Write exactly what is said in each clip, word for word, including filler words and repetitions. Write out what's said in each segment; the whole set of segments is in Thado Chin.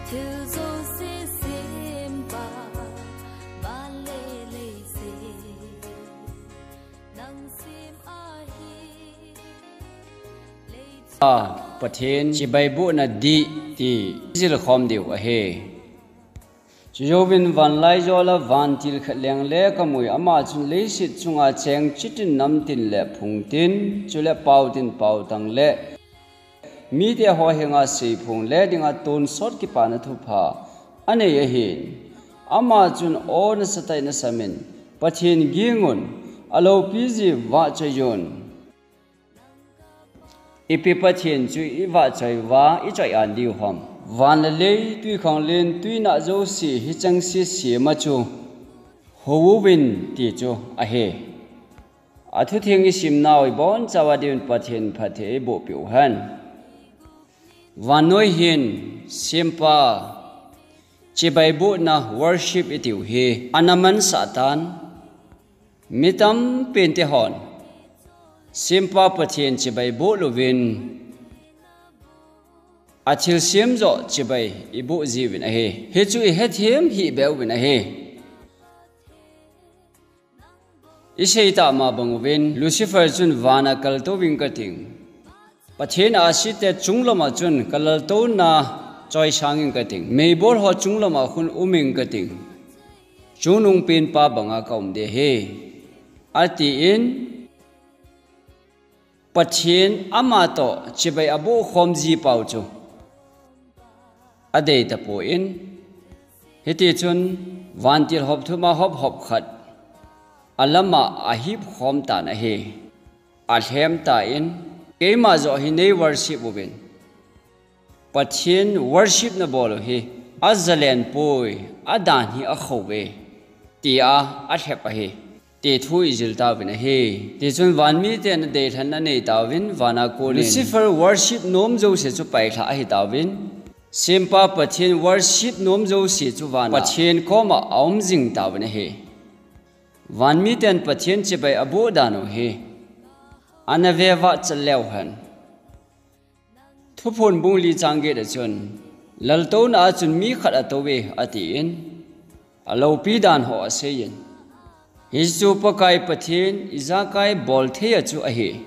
Thil jouse sempa, van le leiset, nang sem ahi. A, Pathen chibai bohna dih ti zilkhom diu ahi. Chujouvin vanlaijol a vantil khat leng le kamui, ama chun leiset chunga cheng chitin namtin le phungtin, chule paotin paotang le mite ho henga seiphong le dinga tonsot kipana thupha anei ahin. Ama chun, O nasatah in nasamin, Pathen gingun, aloupiji vahchoiyun. Ipi Pathen chu ivahchoi uva ichoi-at diu ham? Van le lei, twikhanglen, twinah jouse hichengse sema chu houvin ti chu ahi. Athutheng isimnau ibonchauva diuvin Pathen phatthei eibohpeh uhen. Vannoi hin sempa chibai bohna, worship itiu hi ana mansah tan. Mi tampen te hon sempa Pathen chibai boh louvin, athilsem joh chibai iboh jiuvin ahi. Hichu ihethem hih beuvin ahi. Isei tah ma bang uvin, Lucifer chun vana kaltouving kating, Pathen ahsi te chunglama chun kalaltouna choisanging kating, meibol ho chunglama khun uming kating, chungnung penpa banga kaum ding ahi, atin, Pathen amatoh chibai abohkhom ji pau chu adei tapon, hitichun vantil hop thuma hop hop khat alama ahipkhom tan ahi. Alhem tan, keima joh hi nei worship uvin, Pathen worship nabol u hi ajalen poi, adan hi akhou ve, tia alhep ahi, ti thu ijil tauvin ahi. Tichun vanmiten adeilhenna neitauvin, vana konin Lucifer worship nom jouse chu pailhah ahitauvin, sempa Pathen worship nom jouse chu vana Pathen koma aum jing tauvin ahi. Vanmiten Pathen chibai aboh dan u hi ana vevah chet leuhen. Thuphon bung li chang get a chun, laltouna a chun mi khat atouve, atin, aloupi dan ho aseiyin, hichu Pakai Pathen ijakai bolthei a chu ahi.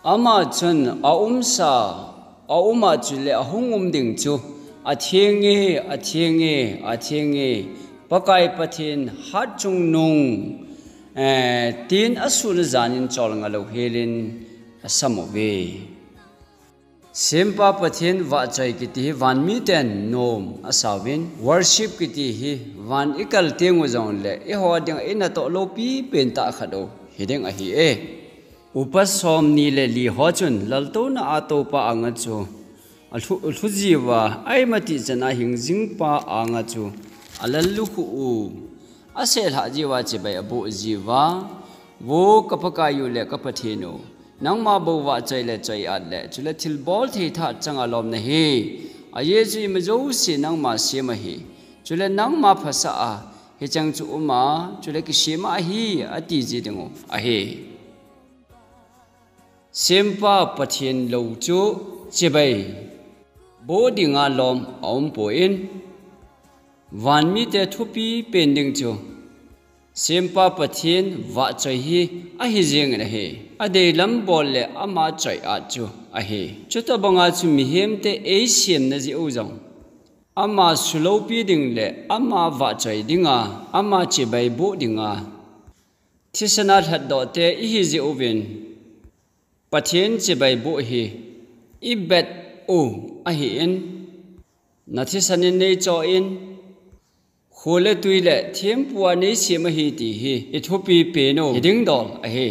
Ama chun aumsa, auma chule ahung um ding chu, athenge, athenge, athenge, Pakai Pathen hatchungnung, eh, tin asuhna janin cholnga louhelin asam uve. Sempa Pathen vahchoi kiti hi vanmiten nom asauvin, worship kiti hi van ikal tengu jongle eiho dinga inatoh loupi pentah khat u hiding ahi e. Upa somni le li ho chun laltouna a toupa anga chu alhu, alhu jiuva, aima tihchana hingjingpa anga chu alallukhuh u, asehlhah jiuva chibai aboh jiuva, Vo ka Pakaiyu le ka Pathen u, nangma bou vahchoi le choi-at le chule thilbol theithah changa lom nahi. Ajeh chu ima jouse nangma sem ahi, chule nangma phasah a hicheng chu uma, chule kisem ahi, atiji dingu ahi. Sempa Pathen lou chu chibai boh dinga lom aumpon, vanmite thupi pen ding chu sempa Pathen vahchoi hi ahi jengin ahi. Adeilam bol le ama choi-at chu ahi. Chutobanga chu mihemte eisemna jeh u jong, ama suloupi ding le ama vahchoi dinga, ama chibai boh dinga thisana lhatdohte ihi jeh uvin, Pathen chibai boh hi ibet u ahin, nathisan in neichoh in, kho le twi le thempua neisem ahi ti hi ithupi pen u hiding dol ahi.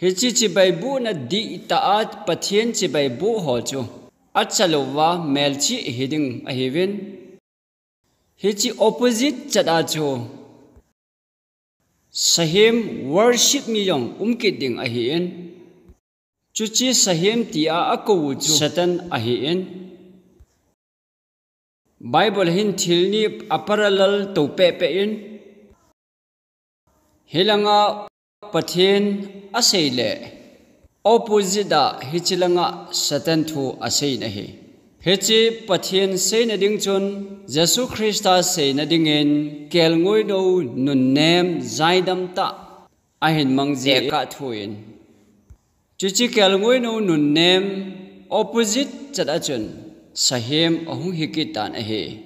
Hiche chibai bohna dihtah a Pathen chibai boh ho chu achalouva melchih hiding ahiuvin, hiche opposite chet a chu sahem, worship, mi jong umkit ding ahin, chuche sahem tia akou u chu Satan ahin, Bible hin thil ni aparallel to pehpeh in, hilanga Pathen asei le opposite a hiche langa Satan thu aseiyin ahi. Hiche Pathen seina ding chun Jesu Christa seina dingin kelngoinou nunnem jaidam tah ahin mang jeh a thuin. Chuche kelngoinou nunnem opposite chet a chun sahem ahung hi kit tan ahi.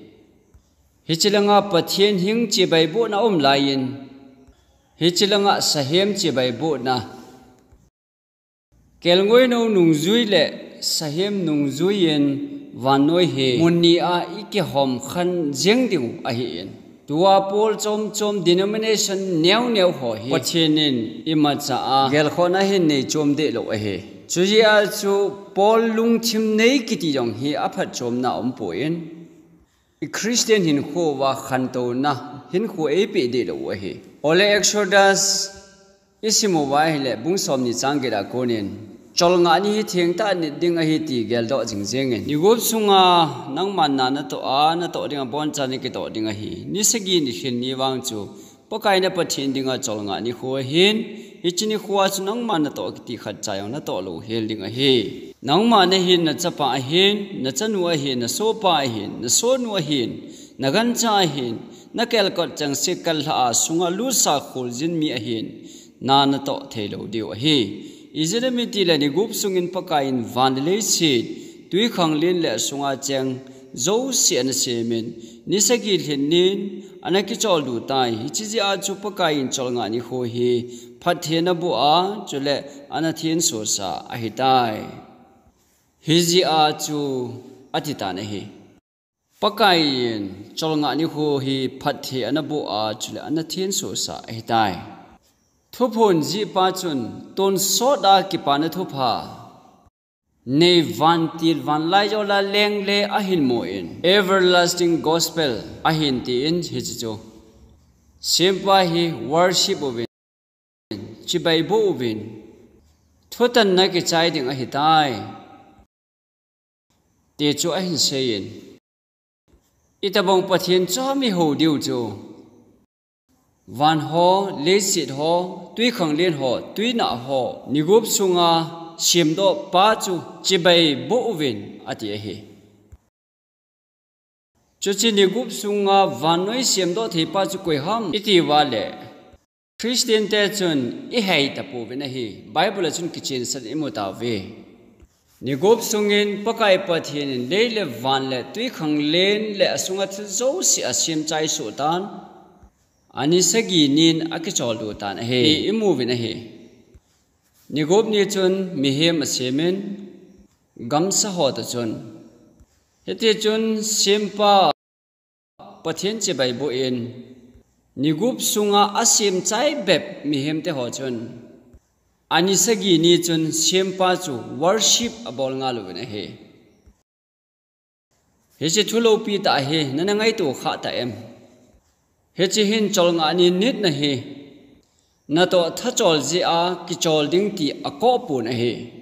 Hiche langa Pathen hing chibai bohna um laiyin, hiche langa sahem chibai bohna. Kelngoinou nungjui le sahem nungjui in vannoi hi mun ni a ikihom khan jeng ding ahin. Tua pol chom chom denomination neo neo ho hi Pathen in imacha a gelkhohna hin nei chom deh lou ahi. Chujeh a chu pol lungthim nei kiti jong hi aphatchomna aumpoi. I Christian hinkho uva khantouna hinkho eipeh deh lou u ahi. Ole Exodus isim uva ahile bung somni chang get a konin, cholngah ni hi thengtah nit ding ahi ti geldoh jing jengin. Ni gup sunga nangman na natoh a, natoh dinga bonchan nakitoh ding ahi. Ni sagi ni lhin ni vang chu Pakai na Pathen dinga cholngah nikho ahin, hiche nikho a chu nangma natoh kiti khatcha jong natoh louhel ding ahi. Nangma nahin, nachapa ahin, nachanu ahin, nasohpa ahin, nasohnu ahin, nagancha ahin, nakelkot chengse kal lhah a sunga lutsa kholjin mi ahin, na natoh theilou diu ahi. Ijeh inem itile ni gup sungin Pakai in van le leiset, twikhanglen le asunga cheng jouse ana semin, ni sagi lhin nin ana kicholdo tai. Hiche jeh a chu Pakai in cholngah nikho hi phatthei ana boh a, chule ana thensosah ahitai. Hijeh a chu atitan ahi. Pakai in cholngah nikho hi phatthei ana boh a, chule ana thensosah ahitai. Thuphon jihpa chun tonsot a kipana thupha nei, vantil vanlai jola lengle ahin mun, everlasting gospel ahin tin, hiche chu sempa hi worship uvin, chibai boh uvin, thutanna kichai ding ahitai, ti chu ahin seiyin. Itobang Pathen chom ihou diu chu, van ho, leiset ho, twikhanglen ho, twinah ho, ni gup sunga semdohpa chu chibai boh uvin ati ahi. Chuche ni gup sunga vannoi semdoh theipa chu koi ham iti uva le, Christian te chun ihei tapouvin ahi. Bible a chun kichensah imu tauve. Ni gup sungin Pakai Pathen in lei le van le twikhanglen le asunga thil jouse asem chai soh tan, ani sagi nin akicholdo tan ahi, ti imuvin ahi. Ni gup ni chun mihem asemin, gamsa ho toh chun. Hiti chun sempa Pathen chibai boh in, ni gup sunga asem chai bep mihem te ho chun, ani sagi ni chun sempa chu worship abol ngal uvin ahi. Hiche thu loupi tah hi nana ngaito kha ta em? Hiche hin cholngah ni nitna hi natoh thachol jeh a kichol ding ti akoh pon ahi.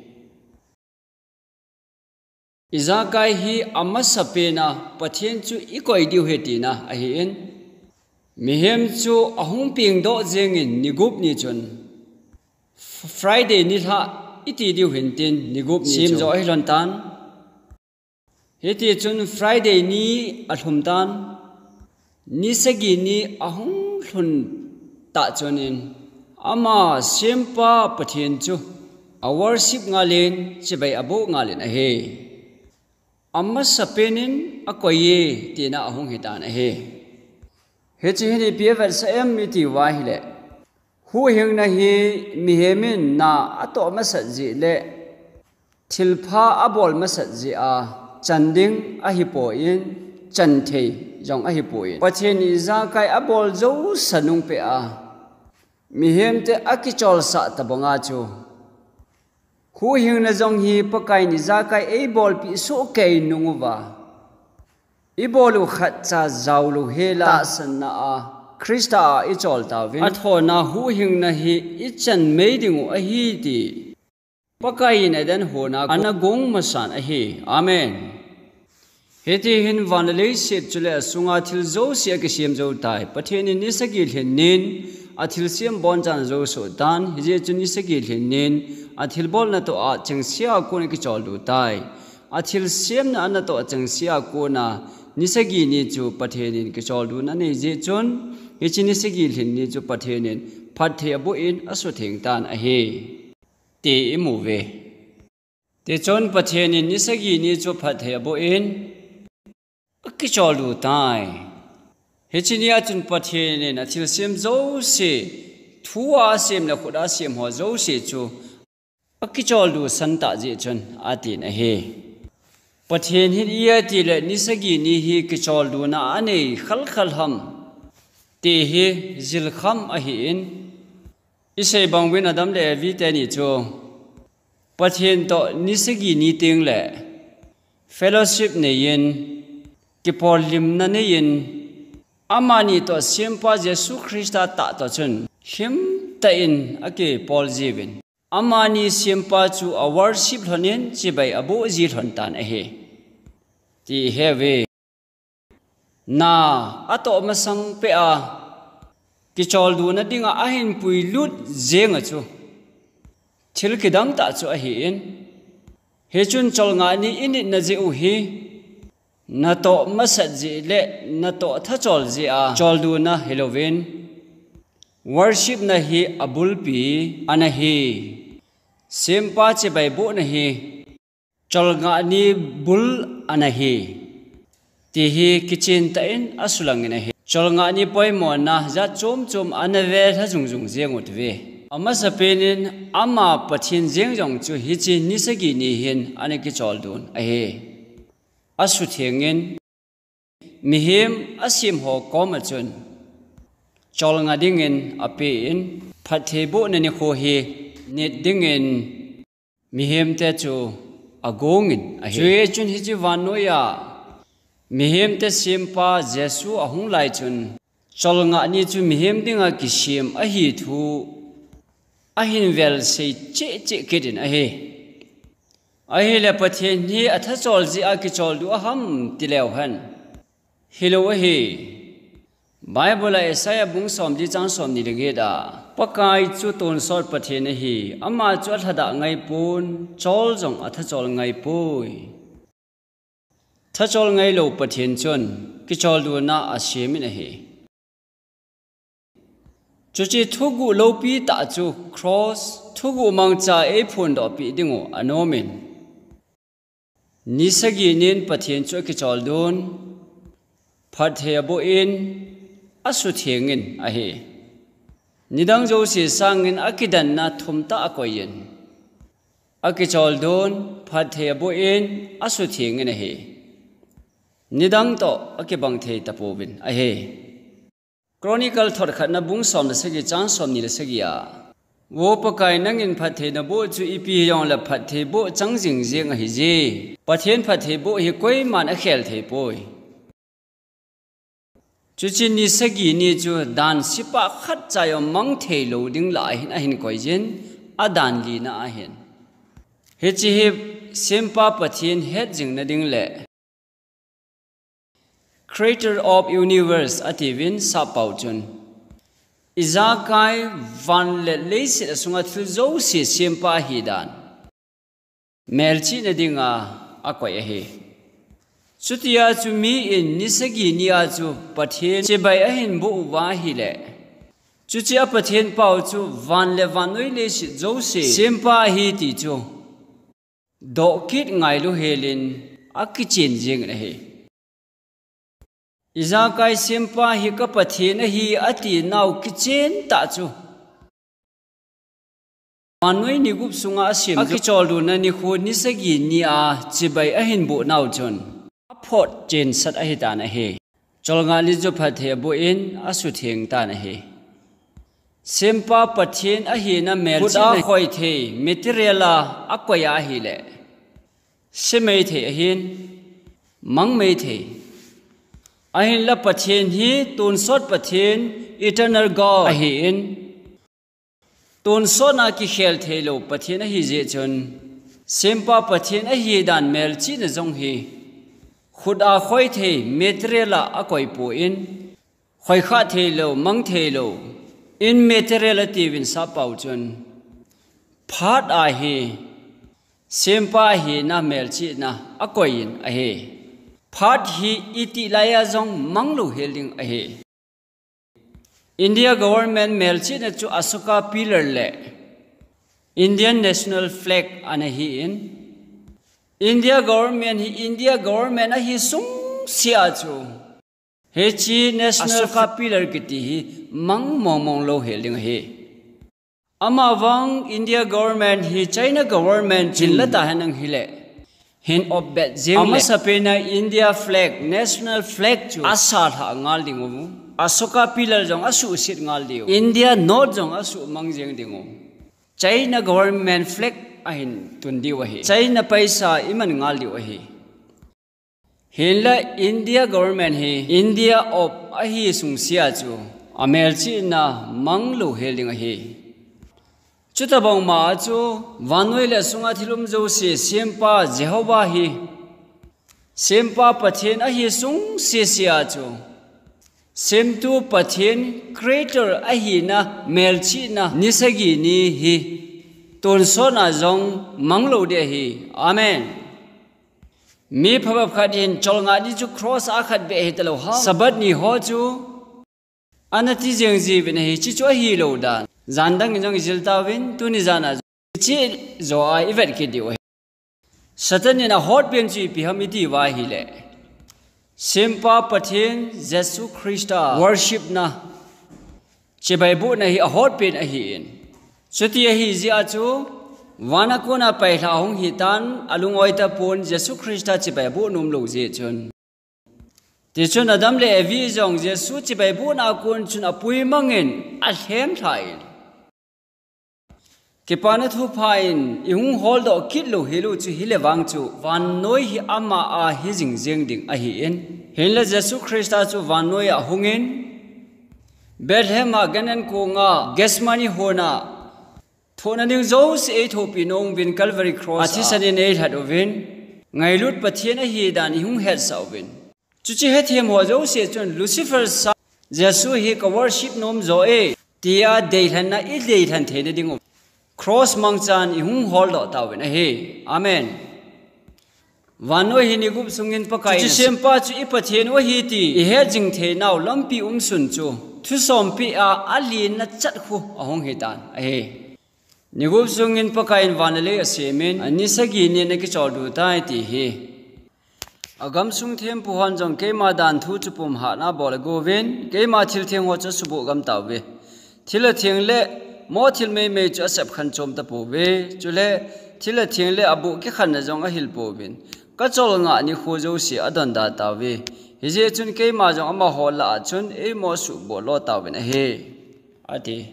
Ijakai hi amasapen a Pathen chu ikoi diu ahi tina ahin. Mihem chu ahung pengdoh jengin ni gup ni chun, F-, Friday nilhah iti diu hintin ni gup ni chu semjo ahi lhon tan. Hiti chun Friday ni alhum tan, ni sagi ni ahung lhun tah chunin, ama sempa Pathen chu aworship ngalin, chibai aboh ngalin ahi. Amasapen in akoi e, tina ahung hitan ahi. Hiche hin ipi avetsah em iti uva ahile, huhhingna hi mihem in na atoh masat jeh le thilpha abol masat jeh a chan ding ahipon, chan thei jong ahipon, Pathen in ijakai abol jousa nung peh a, mihem te akicholsah tabang a chu, huhhingna jong hi Pakai in ijakai eibolpeh sohkei nung uva, ibol u khatcha jaolou hela tahsanna a Christa a ichol tauvin, athona huhhingna hi ichan mei ding u ahi ti Pakai in Eden hon a ana gong masan ahi. Amen. Hiti hin van le leiset chule asunga thil jouse akisem jou tai. Pathen in ni sagi lhin nin athilsem abonchan ajou soh tan. Hijeh chun ni sagi lhin nin athilbolna toh a chengse a kon akicholdo tai. athilsemna anatoh chengse a kona, ni sagi ni chu Pathen in kicholdo anei jeh chun, hiche ni sagi lhin ni chu Pathen in phatthei aboh in asutheng tan ahi, ti imu uve. Tichun Pathen in ni sagi ni chu phatthei aboh in akicholdo tai. Hiche nia chun Pathen in athilsem jouse, thu a asem le khut a asem ho jouse chu akicholdo san tah jeh chun atin ahi. Pathen hin iti le ni sagi ni hi kicholdona anei khalkhal ham, ti hi jilkham ahin, isei bang uvin Adam le Evi teni chu Pathen toh ni sagi ni teng le fellowship neiyin, kipollimna neiyin, amani toh Sempa Jesu Christa tah toh chun lhimtah in akipol jiuvin, amani Sempa chu aworship lhonin chibai aboh ji lhon tan ahi, ti ihe uve. Na atoh masang peh a kicholdona dinga ahin puilut jeng a chu thil kidang tah chu ahin, hichun cholngah ni initna jeh u hi natoh masat jeh le natoh thachol jeh a choldona hilouvin, worship na hi abulpi ana hi. Sempa chibai bohna hi cholngah ni bul ana hi, ti hi kichen tah in asulangin ahi. Cholngah ni poimona jat chom chom ana ve lha jung jung jeng u hite. Amasapen in ama Pathen jeng jong chu hiche ni sagi ni hin ana kicholdon ahi. Asuthengin, mihem asem ho koma chun cholngah dingin apen, phattheibohna nikho hi nit dingin mihemte chu agongin ahi. Chuin chun hiche vannoiya mihemte Sempa Jesu ahung lai chun, cholngah ni chu mihem dinga kisem ahi thu ahin vel sei cheh cheh kit in ahi. Ahile Pathen hi athachol jeh a kicholdo aham tileu hen, hilou ahi. Bible a Isaiah bung somli chang somni le get a, Pakai chu tonsot Pathen ahi, ama chu alhadah ngaipon, chol jong athachol ngaipoi. Thachol ngailou Pathen chun kicholdona asemin ahi. Chuche thuguh loupi tah chu cross thuguh mangcha eiphondoh peh dingu anomin, ni sagi nin Pathen chu akicholdon, phatthei aboh in, asuthengin ahi. Nidang jouse sangin akidanna thumtah akoiyin, akicholdon, phatthei aboh in, asuthengin ahi. Nidang toh akibang thei tapouvin ahi. Chronicle thot khatna bung som le sagi chang somni le sagi a, Vo Pakai, nangin phatthei naboh chu ipi hijongle phattheiboh chang jingjeng ahije. Pathen phattheiboh hi koiman akhel theipoi. Chuche ni sagi ni chu dan sepah khatcha jong mang theilou ding lah ahin, ahin koiyin, adan lina ahin. Hiche hi Sempa Pathen hetjingna ding le Creator of Universe atiuvin sappao chun, ijakai van le leiset asunga thil jouse sempa ahidan melchihna dinga akoi ahi. Chutia chu mi in ni sagi nia chu Pathen chibai ahin boh uva ahile, chuche a Pathen pao chu van le vannoi leiset jouse sempa ahi ti chu dohkit ngailu helin akichen jengin ahi. Ijakai Sempa hi ka Pathen ahi atinau kichen tah chu, vannoi ni gup sunga asem, akicholdona nikho ni sagi nia chibai ahin bohnau chun aphotchensat ahitan ahi. Cholngah ni chu phatthei aboh in asutheng tan ahi. Sempa Pathen ahina melchihna, khut a khoithei material a akoi ahile, semei thei ahin, mangmei thei. Ahinla Pathen hi tonsot Pathen, eternal God ahin, tonsotna kikhel theilou Pathen ahijeh chun, Sempa Pathen ahidan melchihna jong hi khut a khoithei material a akoipon, khoikhah theilou, mang theilou, immaterial atiuvin sappao chun, phat ahi, Sempa hina melchihna akoiyin ahi. Phat hi iti laiya jong mang louhel ding ahi. India government melchihna chu Ashoka pillar le Indian national flag ana hin, India government hi India government ahi sungse a chu hiche national Ashoka pillar kiti hi mang mongmong louhel ding ahi. Amavang India government hi China government chin la ta henlang hile hin opbet jeng le, amasapen a India flag, national flag chu asalha ngal ding u. Ashoka pillar jong asuhset ngal diu. India note jong asuhmang jeng ding u. China government flag ahin tun diu ahi. China paisa iman ngal diu ahi. Hinla India government hi India of ahi sungse a chu amelchihna mang louhel ding ahi. Chutabang ma a chu vannoi le sunga thil um jouse sempa Jehovah hi, sempa Pathen ahi sungse se a chu, semtu Pathen creator ahina melchihna ni sagi ni hi tonsot a jong mang lou ding ahi. Amen. Mi phabep khat hin cholngah ni chu cross a khat beh hita lou ham. Sabbath ni ho chu ana ti jeng jiuvin ahi, hiche chu ahi lou dan. Jan dang in jong ijil tauvin, tuni jan a jong hiche joh a ivet kit diu ahi. Satan in ahotpen chu ipi ham iti uva ahile, sempa Pathen Jesu Christa worship na, chibai bohna hi ahotpen ahin. Chuti ahi jeh a chu, van a kona pailha ahung hitan, alungoi tapon, Jesu Christa chibai boh nom lou jeh chun. Tichun Adam le Evi jong Jesu chibai bohna a kon chun apui mangin alhem lha in. Kipana thupha in ihung holdoh kit louhel u chu hile vang chu, vannoi hi ama a hi jing jeng ding ahin. Hinla Jesu Christa chu vannoi a ahungin, Bethlehem a gan an konga Gethsemane hon a, thohna ding jouse eithopi nom uvin Calvary cross a thisan in eilhat uvin, ngailut Pathen ahi dan ihung hetsah uvin. Chuche hethem ho jouse chun Lucifer sa, Jesu hi ka worship nom jo e, tia deilhenna ideilhen theina ding u cross mangchan ihung holdoh tauvin ahi. Amen. Vannoi hi ni gup sungin Pakai, chuche sempa chu i Pathen u ahi ti ihet jing theinau lampi umsun chu, thusompi a alinna chat khu ahung hitan ahi. Ni gup sungin Pakai in van le lei asemin, ani sagi ni ana kicholdo tai ti hi. Agamsung thempu hon jong keima dan thu chu pum hatna bol agouvin, keima thil theng ho chu asuboh gam tauve. Thil atheng le mo thil meimei chu asep khan chom tapouve. Chule thil atheng le aboh kikhanna jong ahil pouvin, ka cholngah nikho jouse adonda tauve. Hijeh chun keima jong amaho lah a chun eimo suhboh lo tauvin ahi, ati.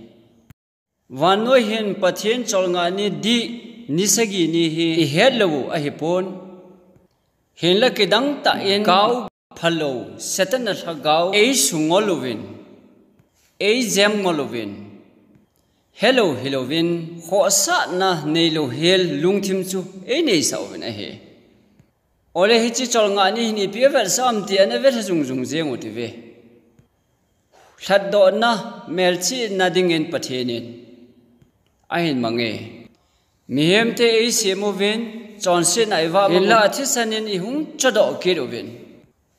Vannoi hin Pathen cholngah ni dih ni sagi ni hi ihet lou u ahipon. Hinla kidang tah in gao phalou, Satan a lhagao eisungol uvin, eijem ngol uvin, helou hilouvin, khohsahna neilou hel lungthim chu eineisah uvin ahi. Ole hiche cholngah ni hin ipi avetsah am ti ana velha jungjung jeng u tive. Lhatdohna, melchihna dingin Pathen in ahin mange. Mihemte eisem uvin, chonsetna ivah mang u, hinla athisan in ihung chodoh kit uvin,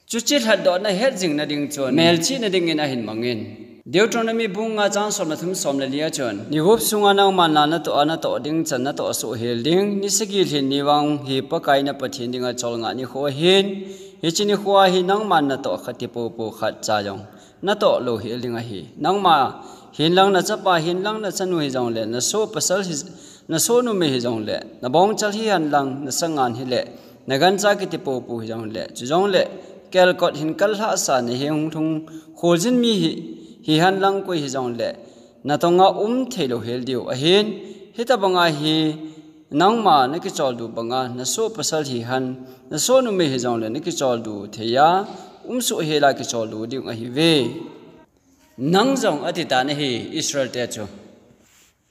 chuche lhatdohna het jingna ding chun melchihna dingin ahin mangin. Deuteronomy bung nga chang som le thum, som le li a chun, ni gup sunga nangman la natoh a natoh ding chan natoh soh hel ding, ni sagi lhin ni vang hi Pakai na Pathen dinga cholngah nikho ahin, hiche nikho a hi nangman natoh khat ti poupou khat cha jong natoh lou hel ding ahi. Nangma hinlang nachapa hinlang nachanu hijongle, nasoh pasal hi, nasoh numei hijongle, nabongchal hihen lang, nasangan hile, nagancha kiti poupou hijongle, chujongle kelkot hin kal lhahsa nahenglhung kholjin mi hi, hihen lang koi hijongle, natonga um theilou hel diu ahin, hitobanga hi nangma nakicholdo banga, nasoh pasal hihen, nasoh numei hijongle nakicholdo theiya, umsoh hela kicholdo ding ahiuve. Nang jong atitan ahi, Israel te chu.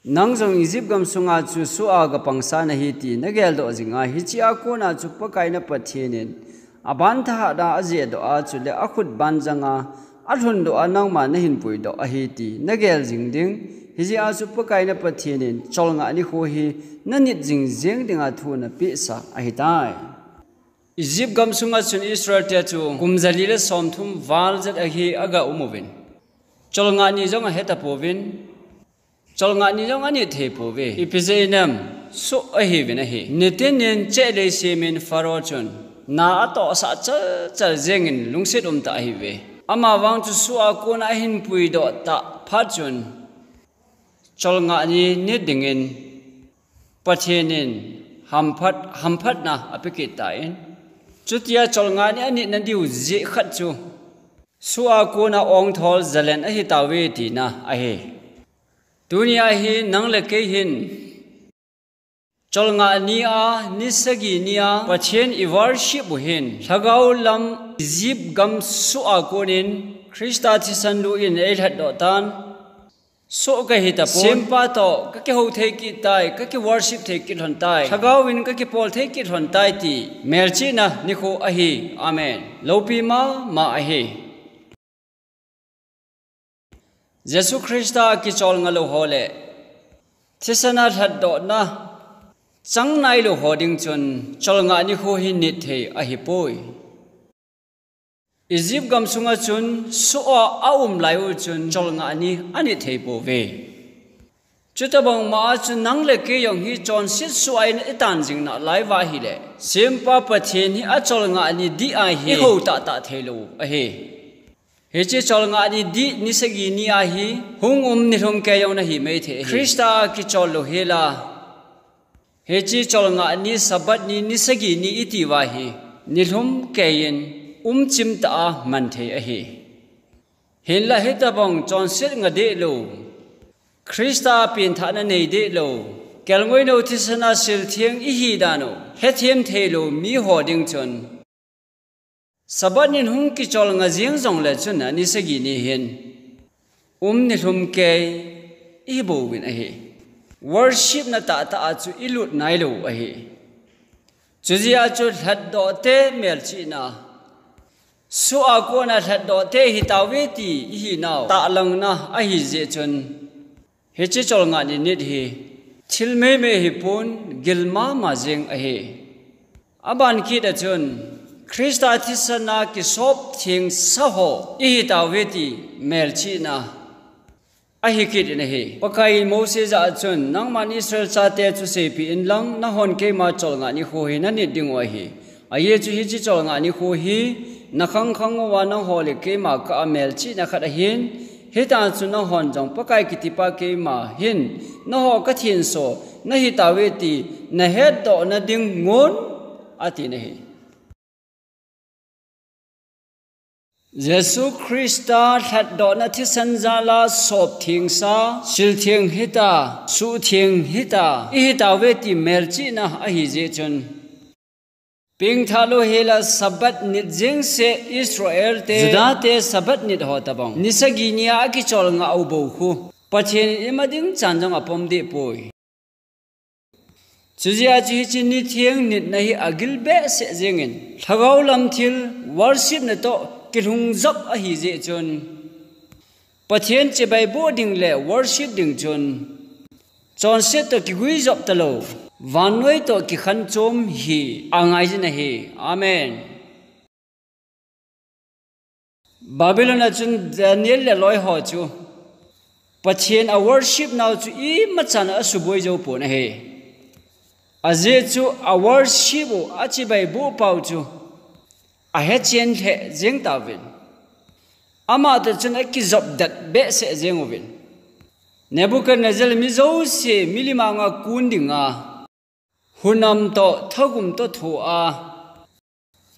Nang jong Egypt gamsunga chu soh a gapangsa nahi ti nageldoh jinga, hichea kona chu Pakai na Pathen in aban thahatna ajehdoh a, chule akhut ban janga alhundoh a nangma nahin puidoh ahi ti nagel jing ding, Hijeh a chu Pakai na Pathen in cholngah nikho hi nanit jing jeng dinga thu anapeh sa ahitai. Egypt gamsunga chun Israel te chu kum jali le somthum val jet ahi aga um uvin. Cholngah ni jong ahe tapouvin. Cholngah ni jong anit thei pouve. Ipi jeh inem, soh ahiuvin ahi. Nitin in cheh lei semin Pharaoh chun na atohsah chalchal jengin lungset umtah ahiuve. Amavang chu soh a kona ahin puidoh tah phat chun cholngah ni nit dingin Pathen in hamphat, hamphatna ape kit tan. Chutia cholngah ni anitna diu jeh khat chu soh a kona ongthol jalen ahitauve tina ahi. Tunia hi nang le kei hin cholngah ni a, ni sagi ni a Pathen i worship u hin, lhagao lam Egypt gam soh a konin Christa thisan lut in eilhatdoh tan. Soh kahi tapon. Sempa toh kakihou thei kit tai, kaki worship thei kit lhon tai, lhagao in kakipol thei kit lhon tai ti melchihna nikho ahi. Amen. Loupi mama ahi. Jesu Christa a kicholngah lou ho le thisan a lhatdohna chang nailou ho ding chun cholngah nikho hi nit thei ahipoi. Egypt gamsunga chun soh a aum lai u chun cholngah ni anit thei pouve. Chutabang ma a chu nang le kei jong hi chonset soh a in itan jing nalai uva ahile, Sempa Pathen hi acholngah ni dih a hi ihou tahtah theilou ahi. Hiche cholngah ni dih ni sagi ni a hi hung um nilhum kei jong nahi maithei ahi. Christa a kichol louhel a, hiche cholngah ni Sabbath ni, ni sagi ni iti uva hi nilhum kei in umchim tah a man thei ahi. Hinlah hitabang chonset nga dehlou, Christa a penthahna nei dehlou, kelngoinou thisan a siltheng ihi dan u hethem theilou miho ding chun Sabbath nin hung kicholngah jeng jongle chun ani sagi ni hin um nilhum kei ihi bouvin ahi. Worship na tahtah a chu ilut nailou ahi. Chujeh a chu lhatdoh te melchihna, soh a kona lhatdoh te hitauve ti ihinau tahlangna ahijeh chun, hiche cholngah ni nit hi thil meimei hipon, gil mama jeng ahi. Aban kit a chun Christa thisan a kisop thengsa ho ihitauve ti melchihna ahi kit in ahi. Pakai in Mose jah a chun, nangman Israel chate chu seipeh inlang, nanghon keima cholngah nikho hi nanit dingu ahi. Ajeh chu hiche cholngah nikho hi nakhang khang uva nangho le keima kah a melchihna khat ahin, hitah chun nanghon jong Pakai kitipa keima hin nangho kathenso nahitauve ti nahetdohna ding ngun, atin ahi. Jesu Christa lhatdohna thisan jal a sop thengsa, sil theng hita, suh theng hita ihitauve ti melchihna ahijeh chun, pengthah louhel a Sabbath nit jengse Israel te, Juda te Sabbath nit ho tabang ni sagi ni a akicholngah u bou khu Pathen in ima ding chan jong apom dehpoi. Chujeh a chu hiche nitheng nitna hi agil behseh jengin, lhagao lam thil worship na toh kilhung jop ahijeh chun, Pathen chibai boh ding le worship ding chun chonset toh kiguijop talou, vannoi toh kikhen chom hi angaijin ahi. Amen. Babylon a chun Daniel le aloi ho chu Pathen aworship nau chu imachan asuboi joupon ahi. Ajeh chu aworship u, achibai boh pau chu ahechen lheh jeng tauvin, amatoh chun akijopdet behseh jeng uvin, Nebuchadnezzar mi jouse milim anga kun dinga, hunam toh thagum toh thoa,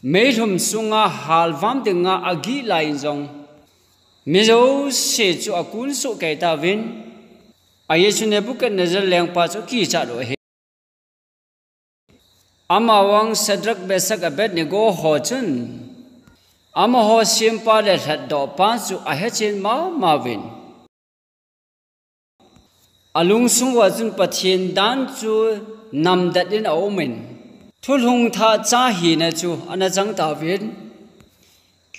meilhum sunga halvam dinga agih laiyin jong mi jouse chu akunsoh kei tauvin, ajeh chu Nebuchadnezzar lengpa chu akichat u ahi. Amavang Shadrach, Meshach, Abednego ho chun amaho sempa le lhatdohpa chu ahechen mama uvin, alungsung uva chun Pathen dan chu namdet in aumin, thulhung thah cha hina chu ana chang tauvin,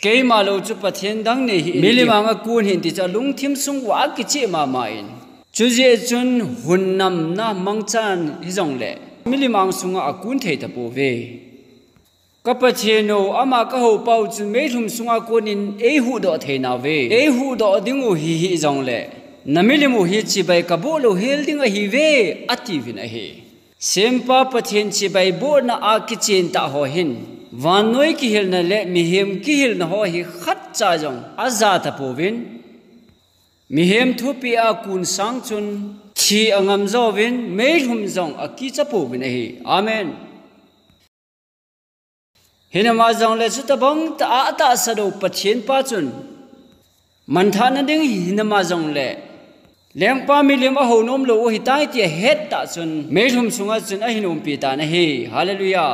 keima lou chu Pathen dang nei hih in, milim anga kun hih in ti chu alungthim sung uva akicheh mama in, Chujeh chun hun namna mangchan hijongle milim angsunga akun thei tapouve. Ka Pathen u, ama ka hou pau chun meilhum sunga konin eihuhdoh thei nauve. Eihuhdoh ding u hi hijongle, na milim u hi chibai ka boh louhel ding ahiuve, atiuvin ahi. Sempa Pathen chibai bohna a kichen tah ho hin, vannoi kihilna le mihem kihilna ho hi khatcha jong aja tapouvin, mihem thupeh a kun sang chun thi angam jouvin, meilhum jong akicha pouvin ahi. Amen. Hinama jongle chutabang tah a atahsan u Pathen pa chun, manthahna ding hinama jongle, lengpa milim ahou nom lou u ahitai ti ahet tah chun, meilhum sunga chun ahin umpi tan ahi. Hallelujah.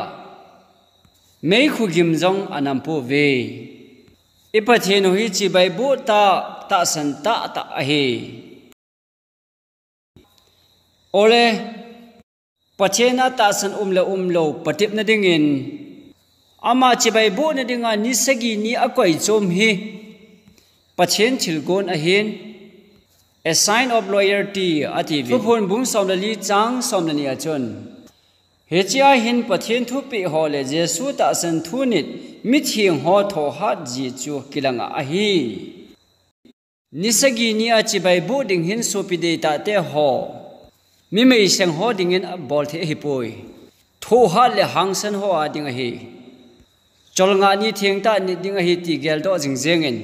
Meikhu gim jong anam pouve. I Pathen u hi chibai boh tah, tahsan tah tah ahi. Ole, Pathen a tahsan um le umlou patepna dingin, ama chibai bohna dinga ni sagi ni akoi chom hi Pathen thilgon ahin, a sign of loyalty atiuvin. Thuphon bung som le li chang som le ni a chun, hichea hin Pathen thupeh ho le Jesu tahsan thunit mitheng ho thohhat ji chu kilanga ahi. Ni sagi ni a chibai boh ding hin sopi deitahte ho, mi meiseng ho dingin abol thei ahipoi. Thohhat le hangsan ho a ding ahi. Cholngah ni thengtah nit ding ahi ti geldoh jingjengin,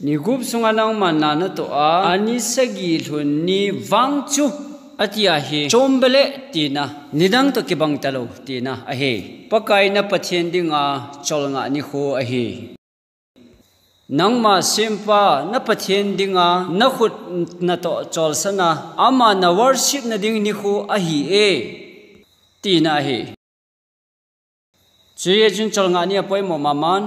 ni gup sunga nangman na natoh a, ani sagi lhun ni vang chu, ati ahi. Chom bele tina, nidang toh kibang talou tina ahi. Pakai na Pathen dinga cholngah nikho ahi. Nangma sempa na Pathen dinga nakhut natoh cholsana, ama na worship na ding nikho ahi e, tina ahi. Chujeh chun cholngah ni apoimo maman.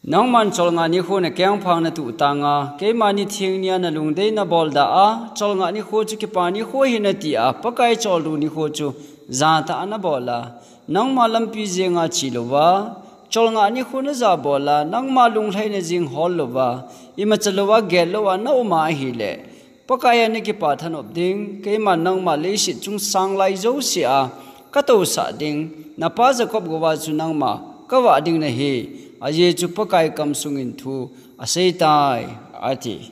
Nangman cholngah nikho na kengphang na tuh tanga, keima ni theng nia na lungdei na bolda a, cholngah nikho chu kipa nikho ahi nati a, Pakai choldo nikho chu jatah a na bol a, nangma lampi jenga che louva, cholngah nikho na ja bol a, nangma lunglhaina jing hol louva, imacha louva gel louva na um a ahile, Pakai a na kipa thanop ding, keiman nangma leiset chung sang lai jouse a ka tousah ding, na pa Jacob gouva chu nangma ka vah ding nahi, ajeh chu Pakai kamsungin thu asei tai, ati.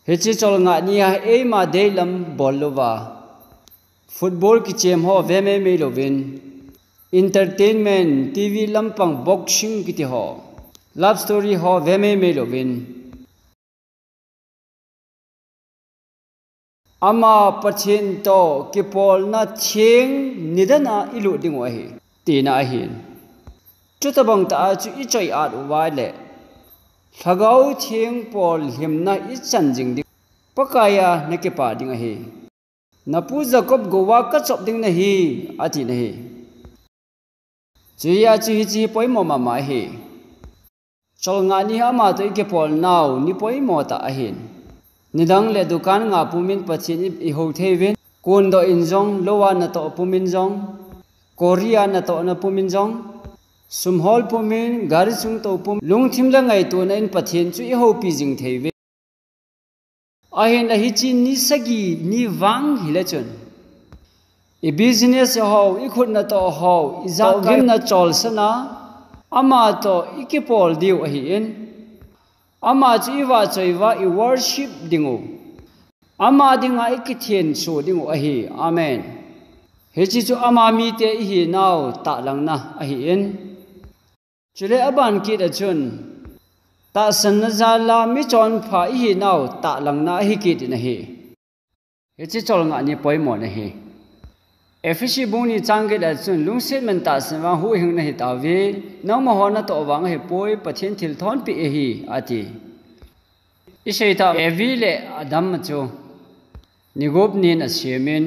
Hiche cholngah ni a eima deilam bol louva, football kichem ho ve meimei louvin, entertainment, T V lampang boxing kiti ho, love story ho ve meimei louvin, ama Pathen toh kipolna theng nidan a ilut ding u ahi, tina ahin. Chutabang tah a chu ichoi-at uva le, Lhagao Theng pol lhimna ichan jing ding, Pakai a na kipa ding ahi. Na pu Jacob gouva ka chop ding nahi, ati nahi. Chuhia chu hiche hi poimo mama ahi. Cholngah ni ama toh ikipol nau ni poimo tah ahin. Nidang le dukan nga pumin Pathen i, ihou thei uvin. Kondoh in jong, lou a natoh pumin jong, kori a natohna pumin jong, sum hol pumin, gari chung tou pum, lungthim le ngaitona in Pathen chu ihoupi jing thei uvin. Ahinla hiche ni sagi ni vang hile chun, i business ho, i khut natoh ho, i jat gimna cholsana, ama toh ikipol diu ahin. Ama chu ivahchoi uva i worship ding u, ama dinga ikithenso ding u ahi. Amen. Hiche chu ama mite ihinau tahlangna ahin. Chule aban kit a chun, tahsanna jal a michonpha ihinau tahlangna ahi kit in ahi. Hiche cholngah ni poimo nahi. Ephesi bung ni chang get a chun, lungset man tahsan vang huhhing nahi tauve, nangma ho natoh vang ahipoi, Pathen thilthonpeh ahi, ati. Isei tah Evi le Adam chu ni gup nin asemin,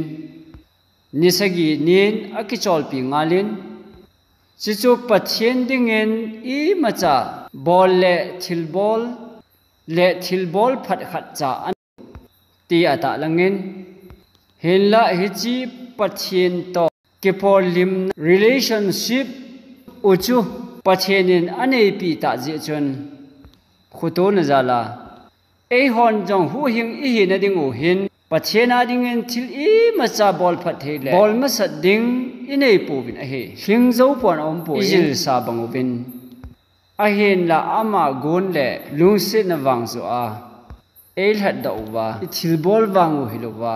ni sagi nin akicholpi ngalin, chuchu Pathen dingin imacha bol le thilbol le thilbol phat khat cha an ti atahlangin, hinla hiche Pathen toh kipollimna relationship u chu Pathen in aneipi tah jeh chun, khutona jal a Eihon jong huhhing ihina diu hin Pathen a dingin thil imacha bolphat thei le bol masat ding inei pouvin ahi. Hling jou pon aum poi, ijilsa bang uvin. Ahinla ama gon le lungsetna vang joh a eilhatdoh uva, ithilbol vang u hilouva,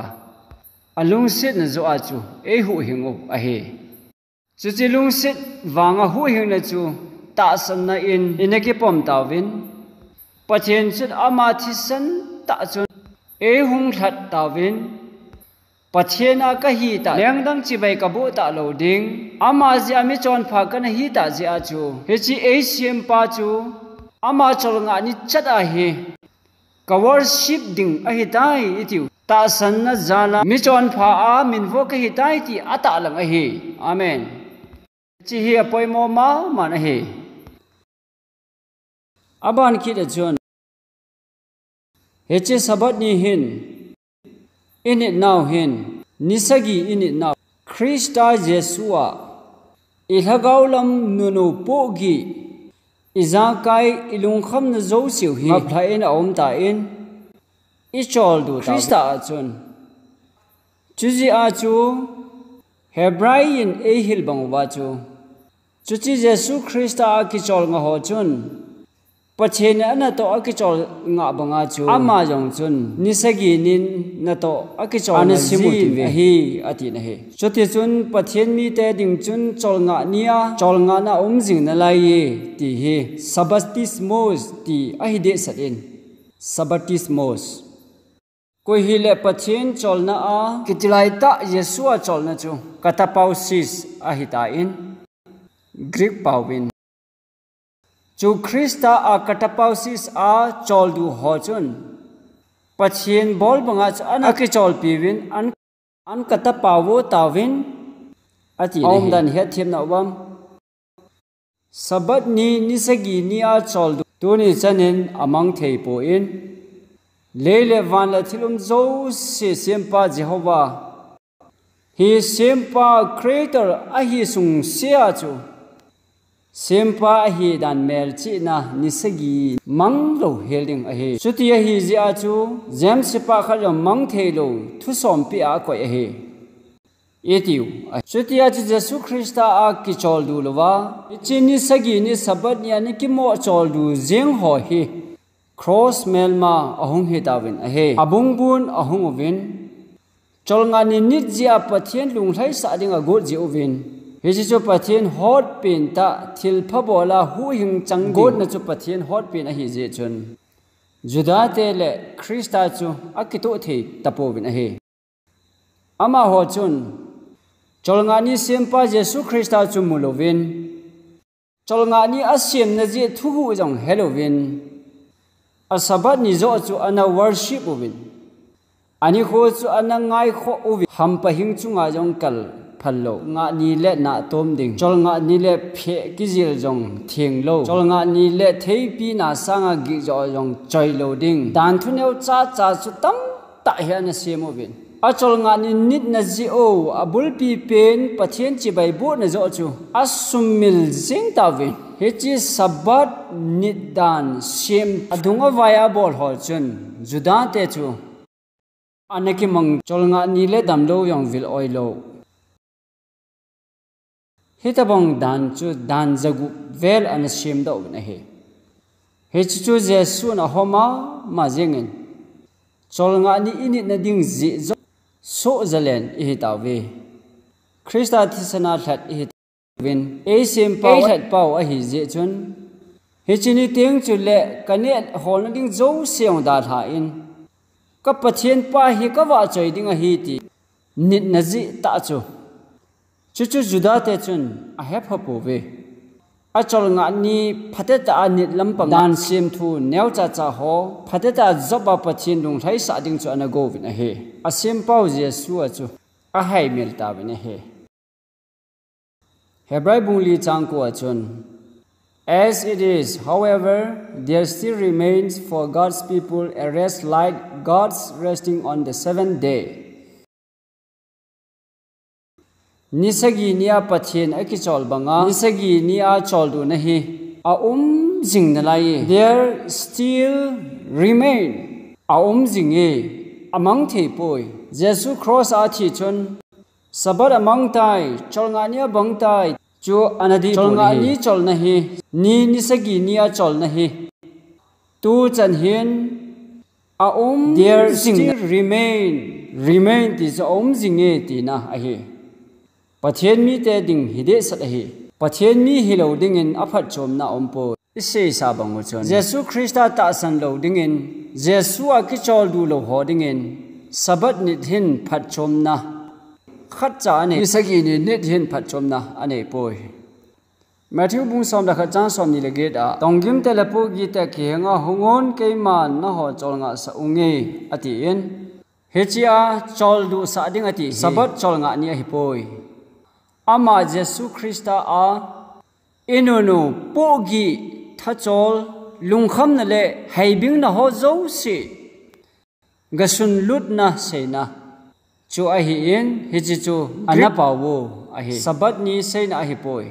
alungsetna joh a chu eihuhhing u ahi. Chuche lungset vanga huhhingna chu tahsanna in ina kipom tauvin, Pathen chun ama thisan tah chun eihung lhat tauvin, Pathen a kahi tah, lengdang chibai kaboh talou ding, ama jeh a michonpha kana hi tah jeh a chu, hiche eisempa chu ama cholngah ni chat a hi ka worship ding ahitai itiu. Tahsanna jal a michonpha a minvo kahitai ti atahlang ahi. Amen. Hiche hi apoimo mama ahi. Aban kit a chun, hiche Sabbath ni hin, init nau hin, ni sagi init nau, Christa Jesu a ilhagao lam nunu pohgih, ijakai, ilungkhamna jouseu hi ngaplhah in aum tan, icholdo tau Christa a chun. Chujeh a chu Hebrai in eihil bang uva chu, chuche Jesu Christa a kicholngah ho chun, Pathen in anatoh a kicholngah banga chu, ama jong chun ni sagi nin natoh a kicholngah ana simu ji ti ahi, atin ahi. Chutichun Pathen mite ding chun cholngah ni a cholngahna aum jing nalai e, ti hi Sabbatismos ti ahi dehset in. Sabbatismos. Koi hile Pathen cholna a kitilai tah Jesu a cholna chu katapausis ahitan, Greek paovin. Chu Christa a katapausis a choldo ho chun Pathen bol banga chu ana kicholpiuvin, an, an katapau tauvin, ati ahi. Aumdan hetthemna uvam. Sabbath ni, ni sagi ni a choldo tuni chanin amang thei poi. Lei le van le thil um jouse sempa Jehovah hi sempa, creator ahi sungse a chu, sempa ahi dan melchihna ni sagi mang lou hel ding ahi. Chuti ahi jeh a chu, James pa khat jong mang thei lou, thusompi a akoi ahi. Itiu. Chuti a chu Jesu Christa a kicholdo louva, hiche ni sagi ni Sabbath ni a ana kimo choldo jing ho hi, cross melma ahung hitauvin ahi. Abungbun ahung uvin. Cholngah ni nit jeh a Pathen lunglhaisah ding agot jeh uvin. Hiche chu Pathen hotpen tah, thilpha bol a huhhing chang ding. Gotna chu Pathen hotpen ahi jeh chun, Juda te le Christa chu akitoh thei tapouvin ahi. Amaho chun, cholngah ni sempa Jesu Christa chu mu louvin, cholngah ni asemna jeh thuguh jong helouvin, a Sabbath ni joh chu ana worship uvin, anikho chu ana ngaikhoh uvin, hampa hing chunga jong kal phal lou, ngah ni le nahtom ding, cholngah ni le pheh kijil jong theng lou, cholngah ni le theipi na sanga gihjoh jong choi lou ding, dan thu neocha cha chu tamtah hi ana sem uvin. A cholngah ni nitna jeh u, abulpi pen Pathen chibai bohna joh chu asumil jing tauvin. Hiche Sabbath nit dan sem adung avai a bol ho chun Juda te chu ana kimang, cholngah ni le damlou jong vil oi lou. Hitobang dan chu dan jagup vel ana semdoh uvin ahi. Hiche chu Jesun aho mama jengin, cholngah ni initna ding jeh joh soh jalen ihi tauve. Christa thisan a lhat ihi tauvin, eisempa, eilhatpau ahi jeh chun, hiche ni teng chule kaneh holna ding jouse jong dalhan, ka Pathen pa hi kavahchoi ding ahi ti nitna jeh tah chu. Chuchu Juda te chun ahepha pouve. A cholngah ni phatecha a nit lampang dan semthu neocha cha ho phatecha a jop a Pathen lunglhaisah ding chu ana go uvin ahi. Asempau Jesu a chu ahaimil tauvin ahi. Hebrai bung li chang ko a chun, "As it is, however, there still remains for God's people a rest like God's resting on the seventh day." Ni sagi ni a Pathen akichol banga, ni sagi ni a choldo na hi aum jing nalai. There still remain aum jing e, amang thei poi. Jesu cross a athi chun, Sabbath amang tai, cholngah ni abang tai, chu ana dih pon ahi. Cholngah ni cholna hi, ni, ni sagi ni a cholna hi. Tu chan hin, aum jing, there still remain, remain ti chu aum jing e tina ahi. Pathen mite ding hi dehset ahi. Pathen mi hilou dingin aphatchomna aum poi. I seisa bang u chun, Jesu Christa tahsan lou dingin, Jesu a kichol duh lou ho dingin, Sabbath nit hin phatchomna khatcha anei, ni sagi ni nit hin phatchomna anei poi. Matthew bung som le khat chang somni le get a, Tonggim te le pohgih te kihenga hungun keiman nangho cholngah sah unge, atin. Hichea cholduh sah ding ati hi Sabbath cholngah ni ahipoi. Ama Jesu Christa a i nunu pohgih thachol lungkhamna le heibingna ho jouse gasunlutna seina chu ahin, hiche chu ana pao u ahi. Sabbath ni seina ahipoi.